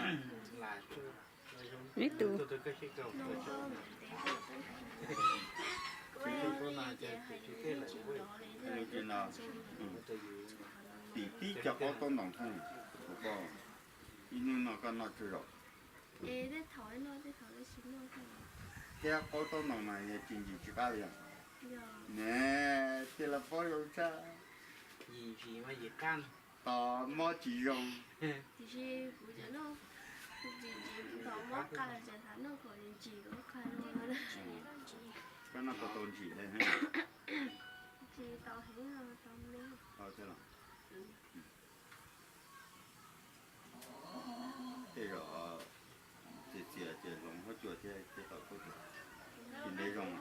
Ib tug tim tib cov qaub taub ntoos xwb, ib hnub no koj noj tsawg zaus. Thiab qaub taub ntoos mas yog tsis ntsim tsis qab li os. Ne, tias los paub zoo tshaj. Tos mob tsis zoo. Tiam sis kuv cov no, kuv tsis ntsim, kuv tos mob qa los tseem xav noj kom ntsim ntsim kom qa no. Koj noj tau tau ntsim li. Tsis tau heev, tau me. Tej zaum txias txias ces hloov huab cua thiab ces tau khaub cua. Tsis ntev zoo.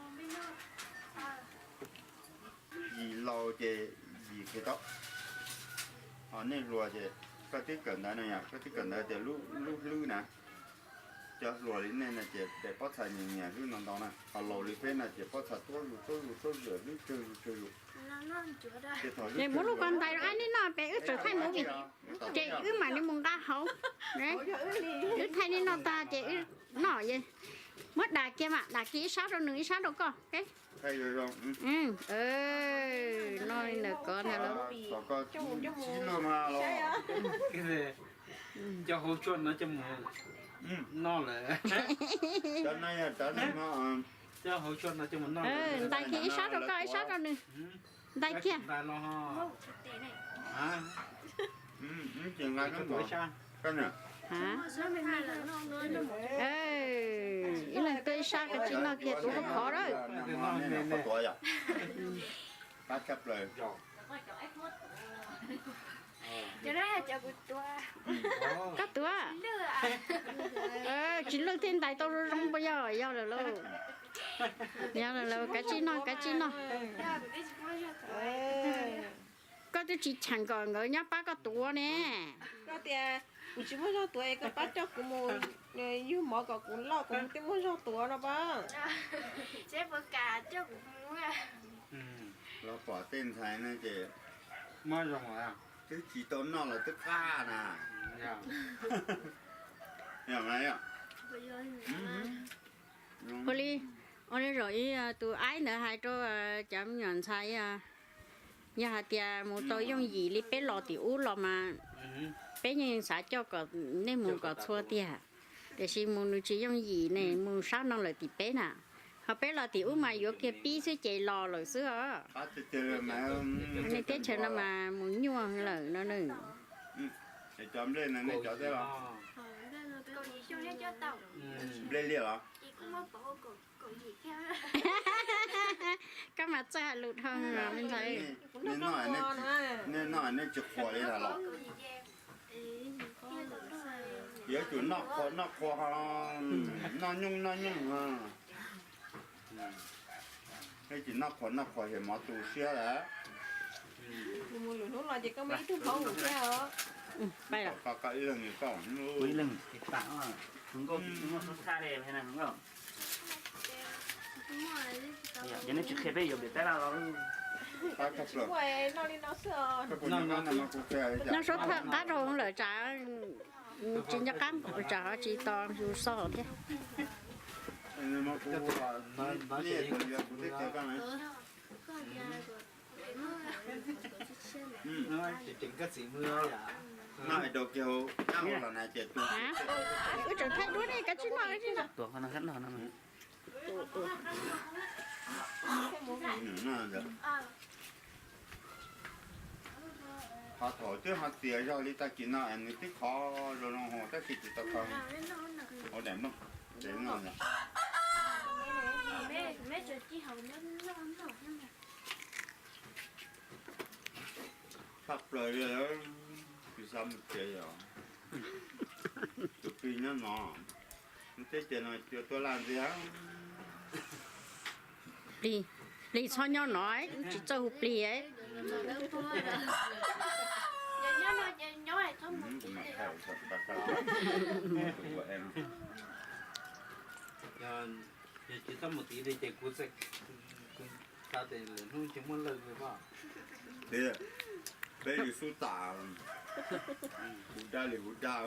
Yim laus ces yim qhiav tau. Ho nej hluas ces koj twb kawm ntawv no yom, koj twb kawm ntawv tias lub hlwb na. Cov hluas li nej no ces daim pob txha nyias nyias hlwb no ntau na, ho laus li peb no ces pob txha tuab zus tuab zus tuab zus hlwb tsawg zus tsawg zus. Muab lub ko ntais rau nej noj pem wb tseem thaij movie, ces wb mam li mus nqa hauv. Wb thaij nej noj tag ces wb noj. Muab dam kiag mas, dam kiag ib sab rau nws ib sab rau koj. Noj li ntawm ko ntag lauj. Coj hauv tshuaj no coj mus noj lawm. Coj hauv tshuaj no coj mus noj. Ntais kiag ib sab rau koj ib sab rau nws. Ntais kiag. Ib leeg tuaj ib sab, kav tsij noj kiag tus khov khov lawm. Qab tshaj plaws. Koj tuav. Tsis lwj thiaj ntais tau zoo zoo puas yog? Yog lawm lauj. Yog lawm lauj, kav tsij noj, kav tsij noj. Koj twb tsis cheem kom nkawd nyob pab koj tuav ne. Koj tias kuv tsis muaj zog tuav es koj pab coj kuv mus yug mov kom kuv loj kuv twb muaj zog tuav no pab. Los pom tej ntxhais no ces twb tsis tau noj los twb qab na. Ua li, ua li zaum ib tus aib ntawd hais rau cov me nyuam ntxhais, yog hais tias mus tau yooj yim li peb los tim ub los mas peb yeej xav coj kom nej mus kom txhua tiag, tiam sis mus nws tsis yooj yim ne, mus sab no lawm tim peb na. Ho peb los tim ub mas yuav kiag pib xwb ces los lawm xwb os. Nej teb chaws no mas mus nyuaj lawm no ne. Nplej liaj los? Koj mas txawj hais lus dhau me ntxhais. Nej noj nej tsis qhuas li los? Yuav tsum noj qhuas noj qhuas ho noj nyooj noj nyooj ho. Nej tsis noj qhuas noj qhuas ces mov tu siab lawm. Kuv mus lwm hnub los ces koj muaj ib tug hmoob thiab os. Ib leeg, ces nej tsis qhia peb yuav pem tab laj los. Tsis muaj, noj li no xwb os. Noj suab thawj qab rau lawm tsam tsis nco qab tsam ho tsis tos yus xo thiab. Wb tseem thaij duab ne, kav tsij noj, kav tsij noj. Ho thaum twb ho txias zog li tag kis no nws twb khov zoo zoo tab sis tsis tau tau. Ua daim nplooj, ces noj ntag. Tshaj plaws li, tsis xav mus tsev os. Tus plig nyob no, nws teb chaws no cua tuaj laj ntxiag. Plig, plig txhob nyob no, tsis txawj hu plig. Yog tsis txhob mus tid li ces kuv xav tias lwm hnub tsis muaj lawj li os. Peb li xub tas, hu dab li hu dab,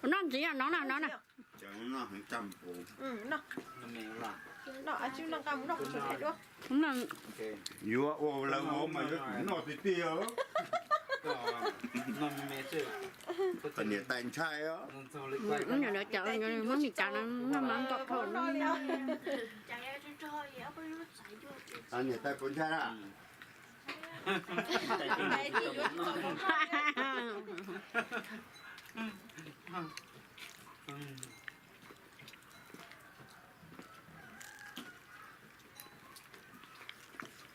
Mus noj ntxiv no na, no na. Yuav ua lawv ua mas yuav noj tiag tiag. Niam tais ntshai os. Cov Hmoob Meskas no noj mas nkaum dhau. Niam tais puas ntshai na?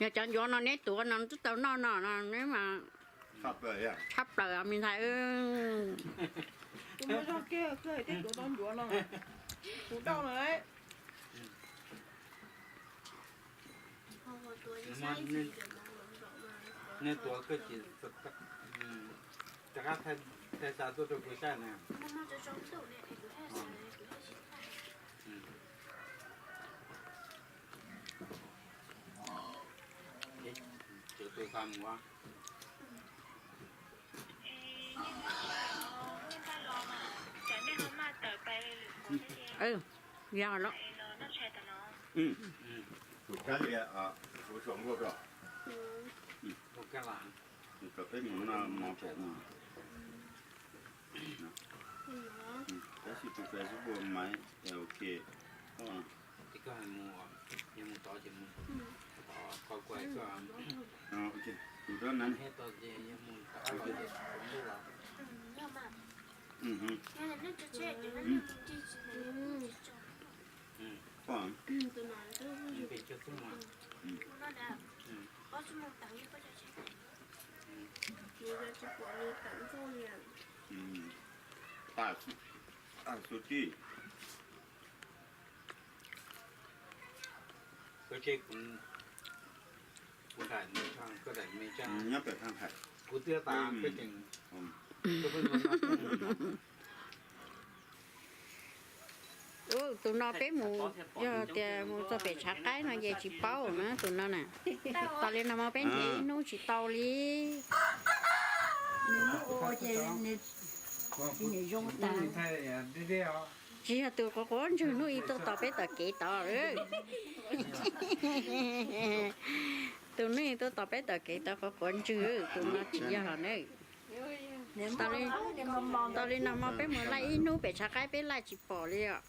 Yog cov ncuav no neb tuav no twb tau noj no no neb mas tshaj plaws me ntxhais. Kuv muaj zog kiag tej tuav tau ncuav no, kuv dauj no. Nej tuav koj ces rov qab thaij xa tuaj rau kuv saib na. Cov tus qab mus. Yog los. Tus kab liam, tus kab liam, tus kab liam, tus kab liam, tab sis tus Facebook maiv ok. Ces koj mus, yog mus tod ces mus tod, qhov kuv hais koj. Tus rab na, thiab tod ces yog mus rov qab los ces ntuj los. Peb cog tub mas. Xub tij. Koj tseg kuv, kuv daim me tshaj, koj daim me tshaj nyob pem thaj hais. Kuv twb tas koj tseem, koj pheej ua no. Tus no peb mus, yog tias mus txog pem tshav qaib no ces tsis paub na tus no na. Tas li no mas peb nrhiav ib hnub tsis tau li. Nws muab ua ces nws tsis zoo tas. Tsis yog tus quav quav ntswg hnub ib tuaj tos peb tom kev tod. Tus hnub ib tuaj tos peb tom kev tod quav quav ntswg, tus no tsis yog na. Tas li no mas peb mus laij ib hnub pem tshav qaib peb laij tsis pom li os.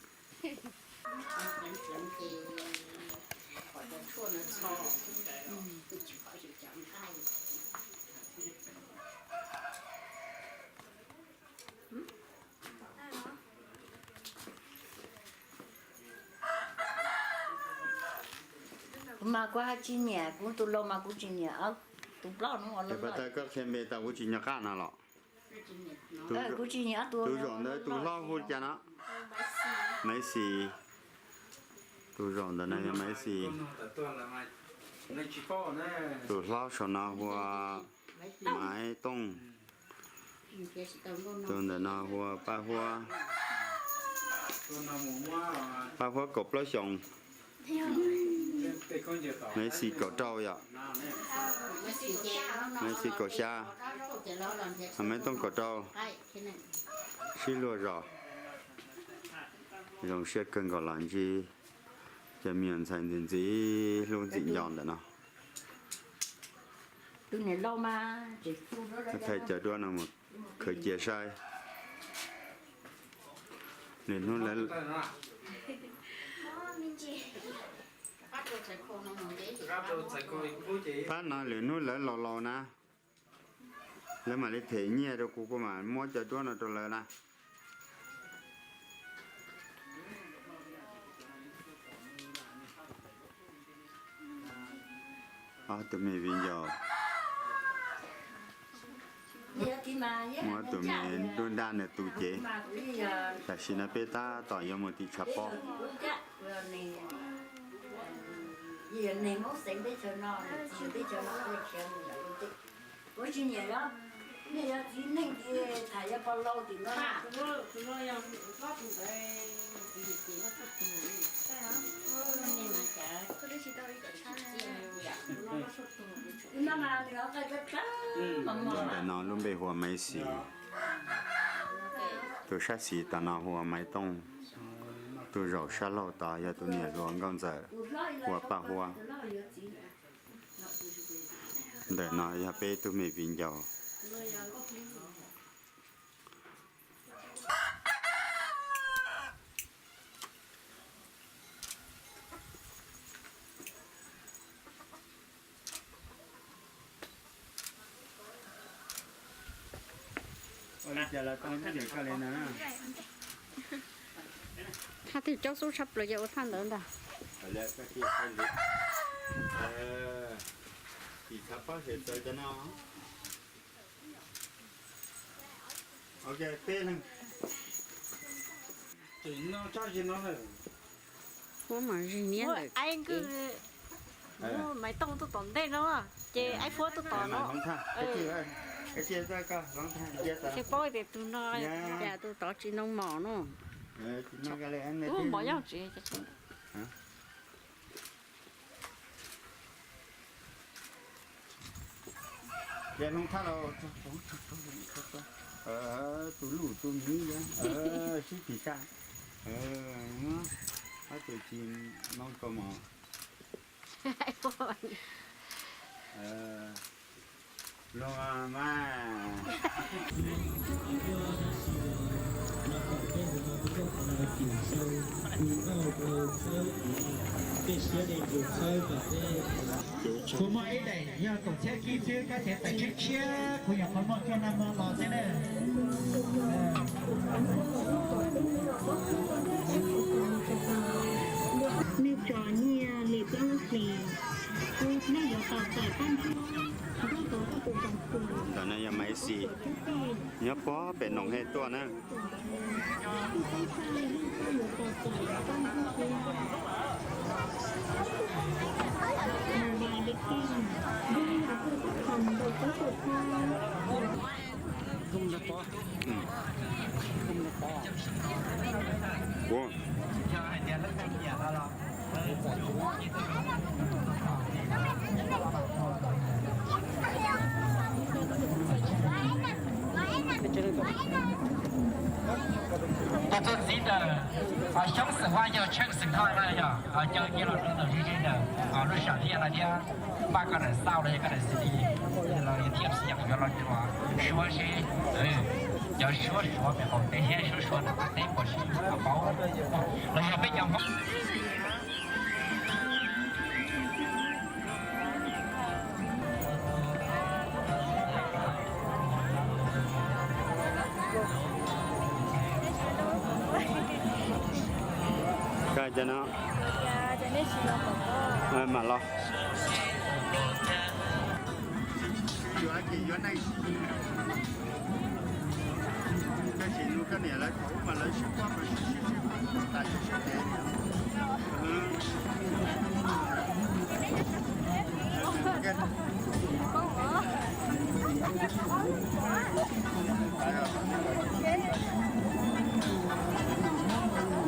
Kuv mas kuv haj tsis nyiam, kuv tus laus mas kuv tsis nyiam, tus plaub no. Koj qhia npe tau kuv tsis nco qab no los. Kuv tsis nyiam tus, tus zaum ntawd tus hlob hu cas no? Maiv Xis. Tus zaum ntawd no yog Maiv Xis. Tus hlob saum no hu ua Maiv Tooj. Tus ntawm no hu ua Paj Huab. Paj Huab kaum plaub xyoos. Maiv Xis kaum rau yom. Maiv Xis kaum xya. Maiv Tooj kaum rau. Sib luag zos. Zoo siab kawg nkaus los ntsib cov me nyuam ntxhais ntxim ntxim hlub ntxim nco ntawm no. Thaij cov duab no mus khwv cia saib. Lwm hnub lawv, pab no lwm hnub lawv laus laus na, lawv mam li them nyiaj rau kuv, kuv mam muab cov duab no rau lawv na. Ob tug me viv ncaus muab tus me nruab nrab nws tu cev. Tam sim no peb tab tom yuav mus tim tshav pob. Ntawm no lub npe hu ua Maiv Xis. Tus sab xis tom no hu ua Maiv Tooj. Tus zaum sab laug tod yog tus niam hluas Nkauj Ntxawm hu ua Paj Huab. Ntawm no yog peb tug me viv ncaus. Thaj twg coob xub tshaj plaws ces ua thaj ntawd ntag. Muab mas zig niab lawm. Maiv Tooj tuaj tom ntej no, ces Aib Fuab tuaj tom no. Ces paub tias tus no cas tus tod tsis noo mom no. Ub, mov nyob tsev. Ces hloov thaj los, tus luj tus miv sib phim saj, ob tug tsis noo tau mom. Luag mas. Kuv muaj ib daim yog kaum txhiab kib xwb, koj cev tawm tshiab tshiab, kuv nyuam qhuav muaj kiag nag hmo los xwb na. Nws tso nyiaj li plaub lub hlis, nej yuav tau tawm paj ntsig, nrog rau koj tus xeem xwm. Ntawm no yog Maiv Xis, nyob puag pem Noom Hej tuaj na. Ua Tus txiv ntawm Xyoob Xwm Huab yog Tsheej Xwm Thoj no yog caw nyiaj los rau tus txiv ntawm lub sam thiaj no thiab. Npaj koj daim xauj los yog koj daim xi di los yog thiaj xi yuav los tsuas suav seb cov suab suav pem qaum teb thiab suab suav tom qab teb puas sib yuav paub los yog peb cov Hmoob. Koj cov no mam los.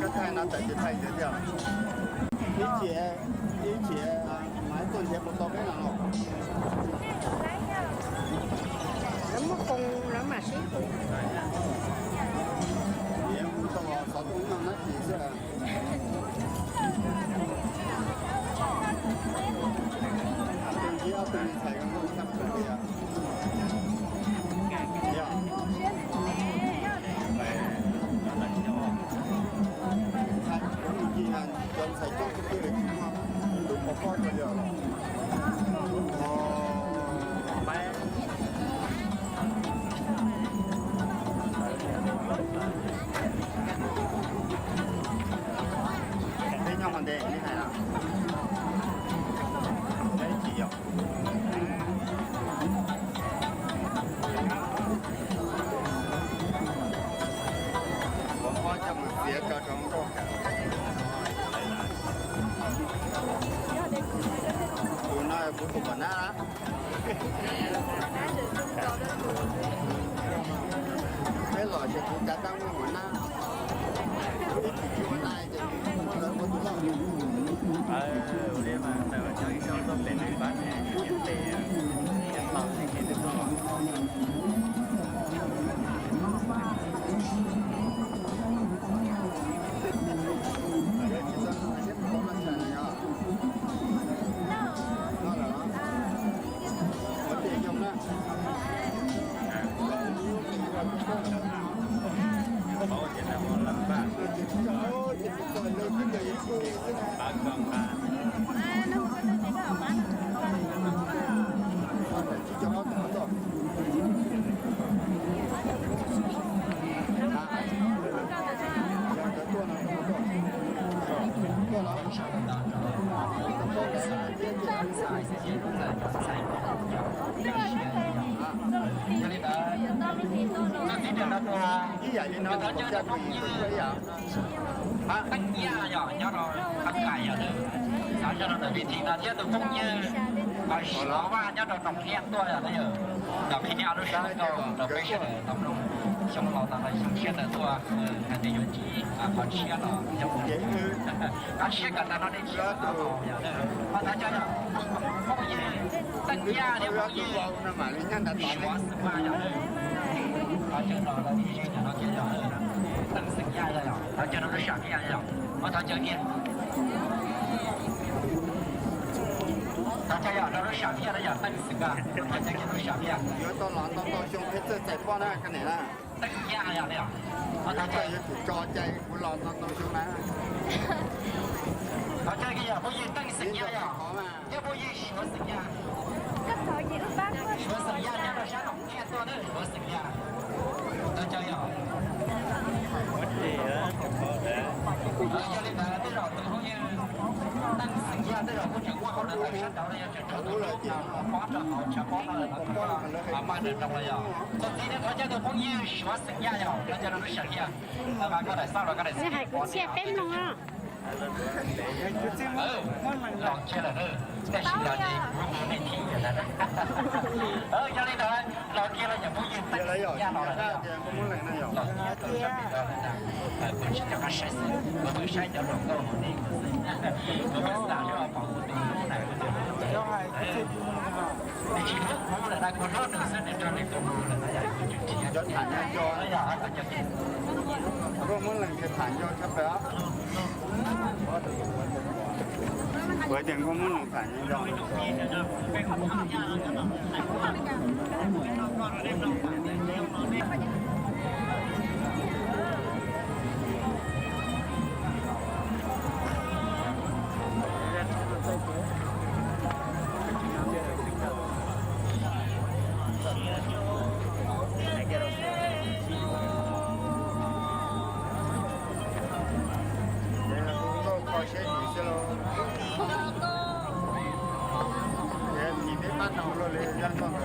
Koj thaij no tawm tsis thaij ntawd thiab. Ib chim, ib chim Maiv tuaj nrhiav puas tau peb no los? Lawv muaj koos lawv mam sib hu. Xov tooj no nab tis xwb. Tus ntsib ob tug me ntxhais zoo nkauj tshaj plaws li. Yog, cov ntxhais coob tiag tiag li, tsis muaj tus pov pob rau yog los. Peb nyob hauv ntej nej hais na. Peb tsis yog. Tus no kuv tus pom nab. Peb los ces kuv cav tab muaj mus nab. Ib tsis ua nab ces kuv mus lawv ua tus loj. Ua li mas ntawd cov ib tsob tuaj pem nws pab ne, pem, pem tau tsis tau. Ib yam li no, Teeb Yaj yog nyob rau Khab Kais yog, xav nyob rau ntawm Vij Thim no thiab tus phooj ywg Suav Vaj nyob rau Noom Hiaj tuaj yog, los qhia lub sij hawm rau peb sawv daws tau mloog xyoo laus tas los xyoo tshiab ntawd tuaj hais tias yuav ntsib qhov tshiab los qhov tshiab kom tas no dej tshiab. Thov caw yog phooj ywg Teeb Yaj thiab phooj ywg Suav Xeem Yaj yog, thov caw no lawv ib zej no thiab yog, Teeb Xeem Yaj yog, thov caw rau lub sam thiaj yog, thov caw kiag. Thov caw yog rau lub sam thiaj yog Teeb Xeem Yaj, thov caw kiag lub sam thiaj. Yuav tau los ntau ntau xyoo peb txawj txais pob na, koj niam na. Teeb Yaj yog li os. Thov caw yuav tsum tso cai kuv los ntau ntau xyoo na. Thov caw kiag yog phooj ywg Teeb Xeem Yaj yog, thiab phooj ywg Suav Xeem Yaj. Suav Xeem Yaj nyob rau sab Noom Hiaj tuaj na, Suav Xeem Yaj. Thov caw yog. Yog li ntawd tej zaum tus phooj ywg Teeb Xeem Yaj tej zaum kuj tseem muaj hauj lwm sab nraud, yog tseem tshuav tus hlub pob rau hauv tshav pob no los kuj maj nrawm nroos los yog. Txuas ntxiv no thov caw tus phooj ywg Suav Xeem Yaj yog, thov caw rau lub sam thiaj. Koj daim xab los koj daim xab hais kuv thiaj peb mloog os. Los kiag lawm, tab sis los ces kuv hu nej thib lawm. Yog li ntawd los kiag los yog phooj ywg Teeb Xeem Yaj los lawm. Los kiag rau sab pem no lawm na. Kuv tsis nco qab saib xwb, kuv tsuas saib cov hluas nkauj hauv nej xwb. Kuv pheej xav seb pom kuv tus hlub na, kuv tus hlub. Nws tsis hlub kuv lawm na, kuv hlub nws xwb, nws nrog nws tus hlub lawm na, yog kuv tsis nrhiav. Cov tham nco, yog cov tham nco tshaj plaws. Kuv hais tias nkauj Hmoob Loos tham nco. Ces kuv nkauj kho siab yim xwb lauj. Ces tim peb pab tau luaj li zaj nkauj ntawd.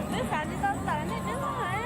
Twb xav tsis tau tawm nej twb muaj.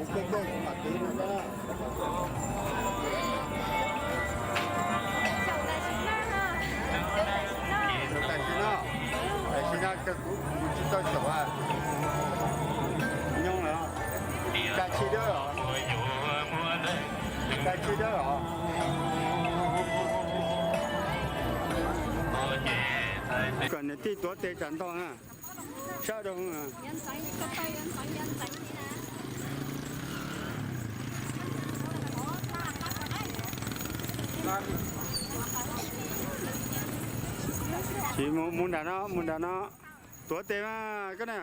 Tam sim no, tam sim no kuv tsis tau xyaum, nyob lawm, tsis dawb os, tsis dawb os. Kom niam tij tuav tes tsam ntog na, sab rau. Tsis mus, mus nram no, mus nram no, tuav tes mas koj na.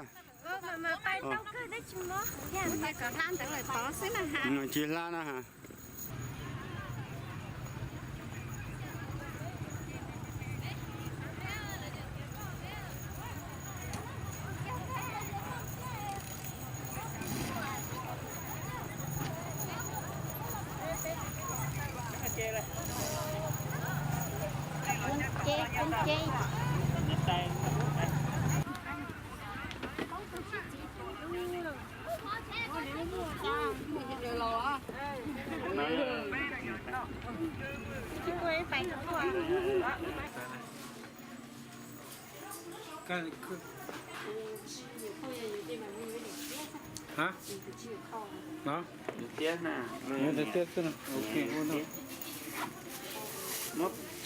Tsis hla na ha.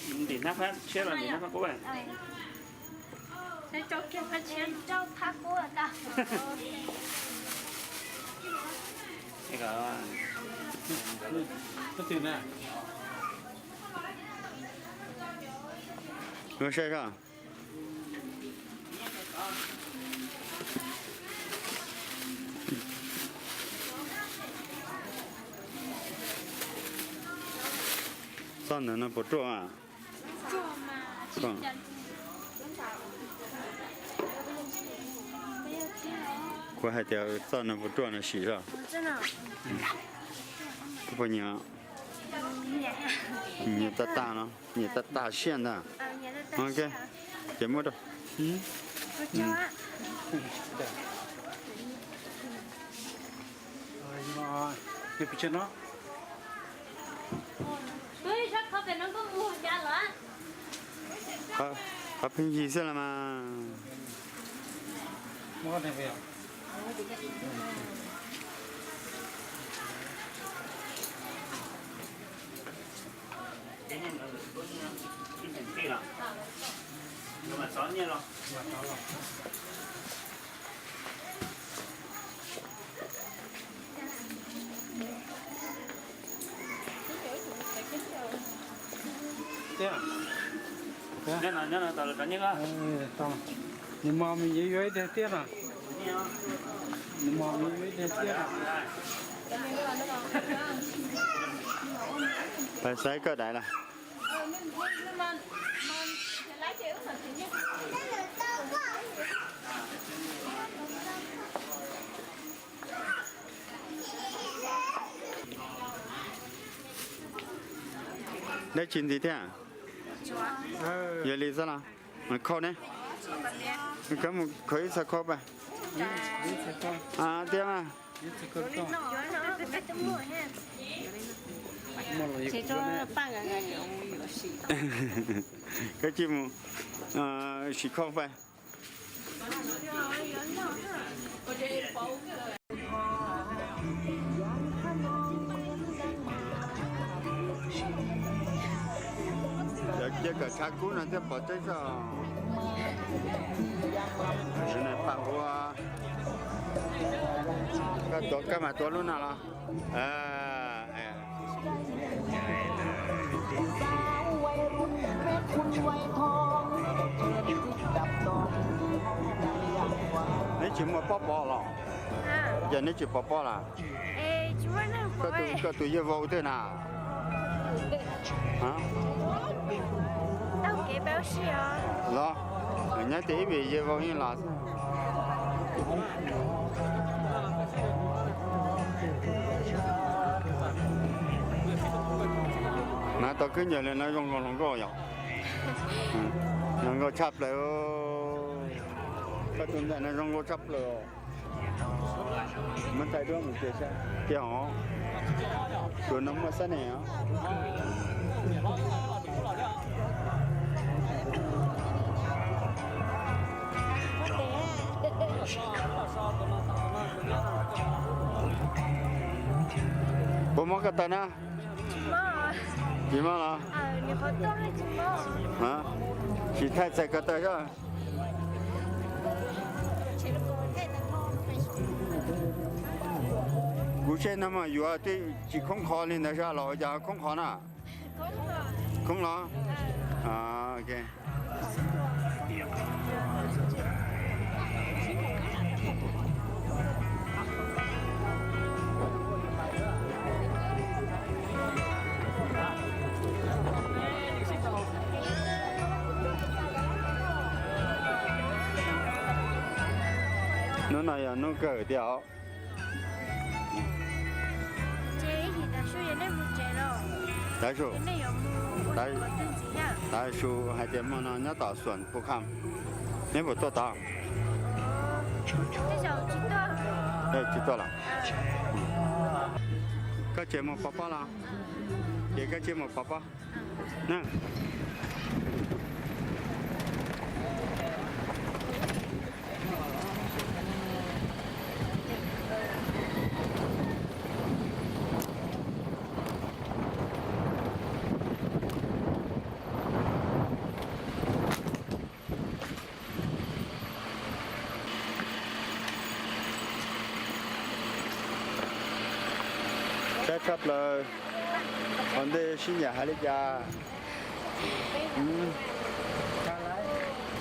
Ntim hnab phab tshiab los ntim hnab phab qub. Saib os. Txoj ntawm no puas ruaj? Kuv hais tias txoj no puas ruaj no sim os. Koj puas nyiam? Nyiam tag tag no, nyiam tag tag siab ntag. Ces muab rau. Qhov pheej yig xwb los mas. Nyob no, nyob no, tos lawv rov nyiaj koj. Nws mos me nyuam yuav ib teg tiab no. Nws mos me nyuam yuav ib teg tiab no. Pais xaiv koj daim lawm. Dab tsi ntxiv thiab? Yog li xwb los? Khau ne? Koj mus khau ib txhais khau pais. Tiag mas. Koj cia mus sim khau pais. Cov cia kom tshav kub no thiaj pom tseeb tso. Pam ua, koj tuav koj mas tuav lub no los. Neb tsis muaj pob pov los? Ces neb tsis pov pob los? Koj tus yawg vauv twg na? Los, nyob tias ib vim yawg vauv yeej los xwb. Hnav tau khwb ncaws li no zoo nkaus hluas nkauj yom. Zoo nkauj tshaj plaws. Koj tus ntxhais no zoo nkauj tshaj plaws. Muab thaij duab mus ces saib tiag os. Tus no muaj xab nees os. Puas mob ko taw na? Tsis mob los? Tsis thaij txais ko taw xwb. Kuv seb no mas yuav twb tsis khoob qho li ntawd sas los ua cas khoob qho na? Khoob los? Hnub no yog hnub kawg tiag os. Tav su, tav su hais tias hmo no nyob tom Xuam Phu Kham, neb puas tuaj tod? Tsis tuaj los? Koj tsev mus pov pob los? Ces koj tsev mus pov pob. Saib tshaj plaws hauv ntej sib ncaim hais li cas?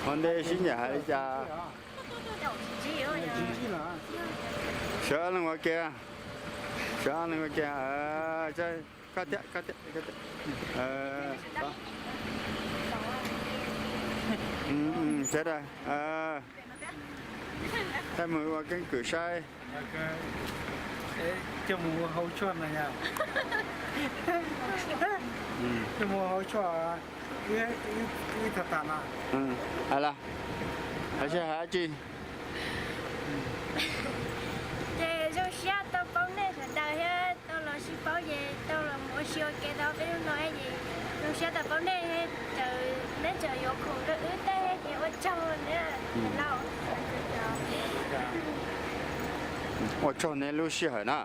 Hauv ntej sib ncaim hais li cas? Sawv leej ua ke, sawv leej ua ke. Koj thiab, koj thiab, koj thiab. Thaij mus ua keeb kwm saib. Coj mus ua hauv tshuaj no yog. Coj mus ua hauv tshuaj ib tag tas no. Hais los, hais seb hais dab tsi? Ces zoo siab tau paub nej sawv daws thiab tau los sib paub ces tau los mus ua si ua ke tau peb lub no ces zoo siab tau paub nej, neb tseem yuav khoom rau wb tej ces ua tsaug na. Ua tsaug nej lub sij hawm na.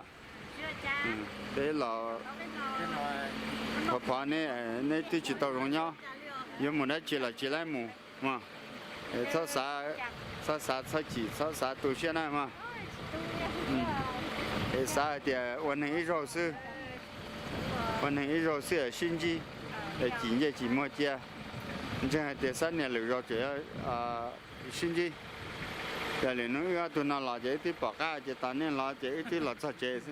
Peb los phov phov neb, neb twb tsis tau zoo nyob, yuav mus dab tsi los tsis laib mus mog. Txhob xav, txhob xav txhob chim, txhob xav tu siab na mog. Es xav hais tias ua neeg ib zaug xwb, ua neeg ib zaug xwb sib ntsib, es cim ncej cim muag cia. Ntseeg hais tias xab nias lwm zaus tseem sib ntsib. Yog lwm hnub wb ob tug no los ces wb twb pom qab, ces tos nej los ces wb twb los txog tsev xwb.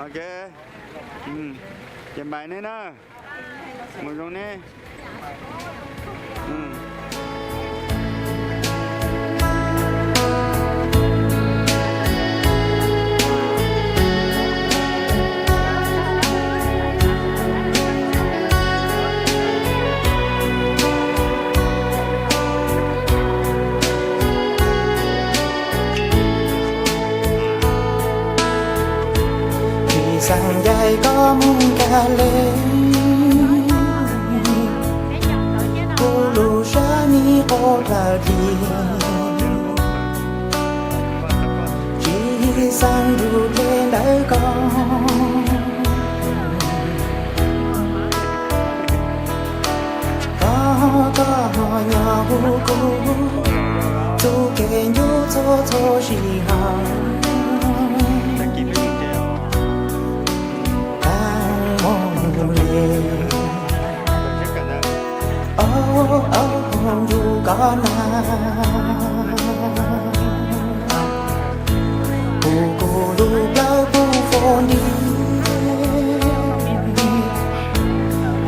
Ok, ces npais neb na, mus zoo neb. Tsis xav ncaim koj mus kiag li, kuv lub sab ni quaj dlawg dlig. Tsis xav nrug dlej ntawm koj, koj, koj nyob hu kuv txuj kev ncuab txhua txhua sij hawm. Tag mus li, o, o, nrug koj na, kuv, kuv lub plawv kuv fo nti,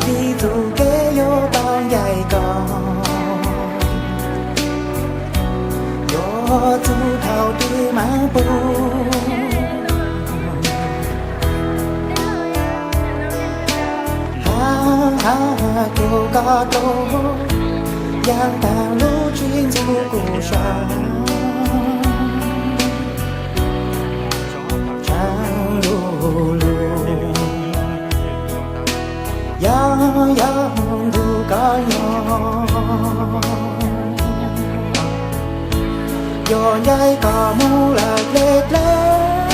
vim txuj kev yuav tau ncaim koj, yuav txug thaum twg mas pum. Ha, ha, rau koj rau, yav tag lub tsis ntxub kuv saib. Yog, yog ntuj koj nyob, yog ncaim koj mus lawm dleb dleb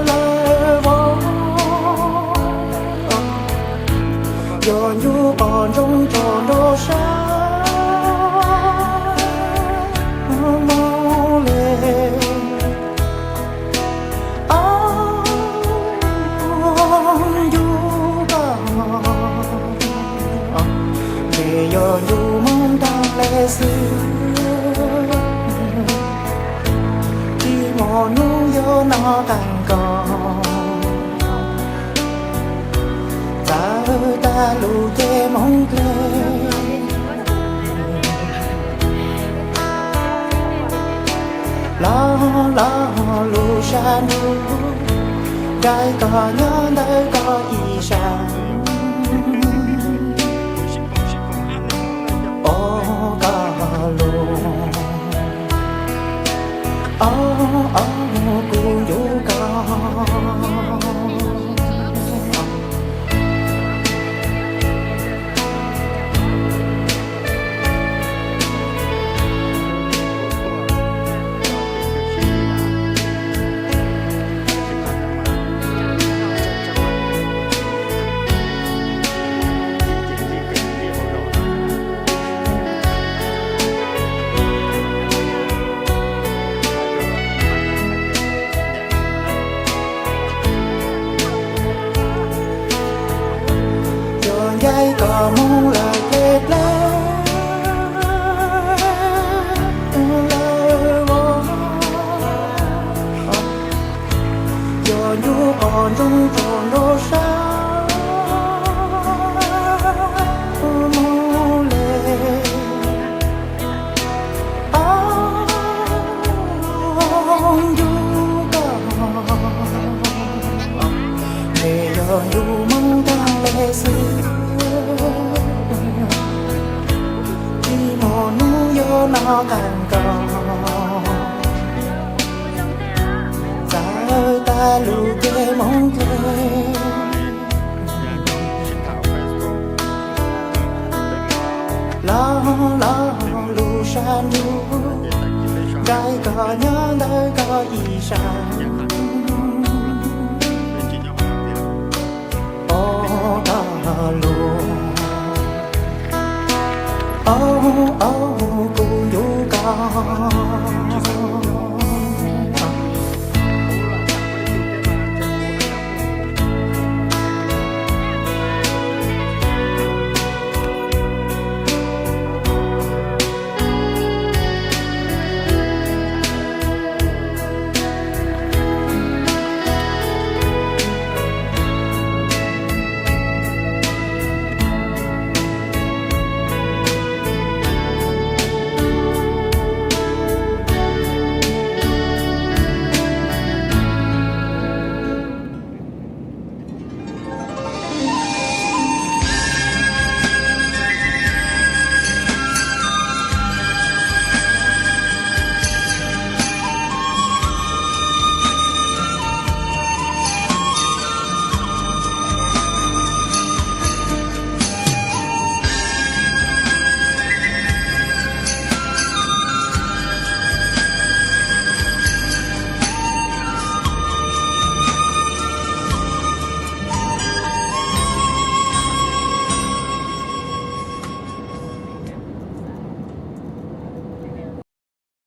lawm vauv, yog ncu qos ntsoog tso nrau sab mus li. Ob ncu koj, ces yog ncu moog taag le xwb, tsis muaj nub yuav nov qab koj, txawm tag lug ces moog dleb. Los, los lub sab ntuj, ncaim koj nyob ntawm koj ib sab. Ob koj lug, ob, ob kuv ncu koj. Yog ncaim koj mus lawm dleb dleb lawm vauv, yog ncu qos ntsoog tso nrau sab mus li. Ob ncu koj, ces yog ncu moog taag le xwb, tsis muaj nub yuav nov qab koj, txawm tag lug ces moog dleb. Los, los lub sab ntuj, ncaim koj nyob ntawm koj ib sab. Ob koj lug, ob, ob kuv ncu koj.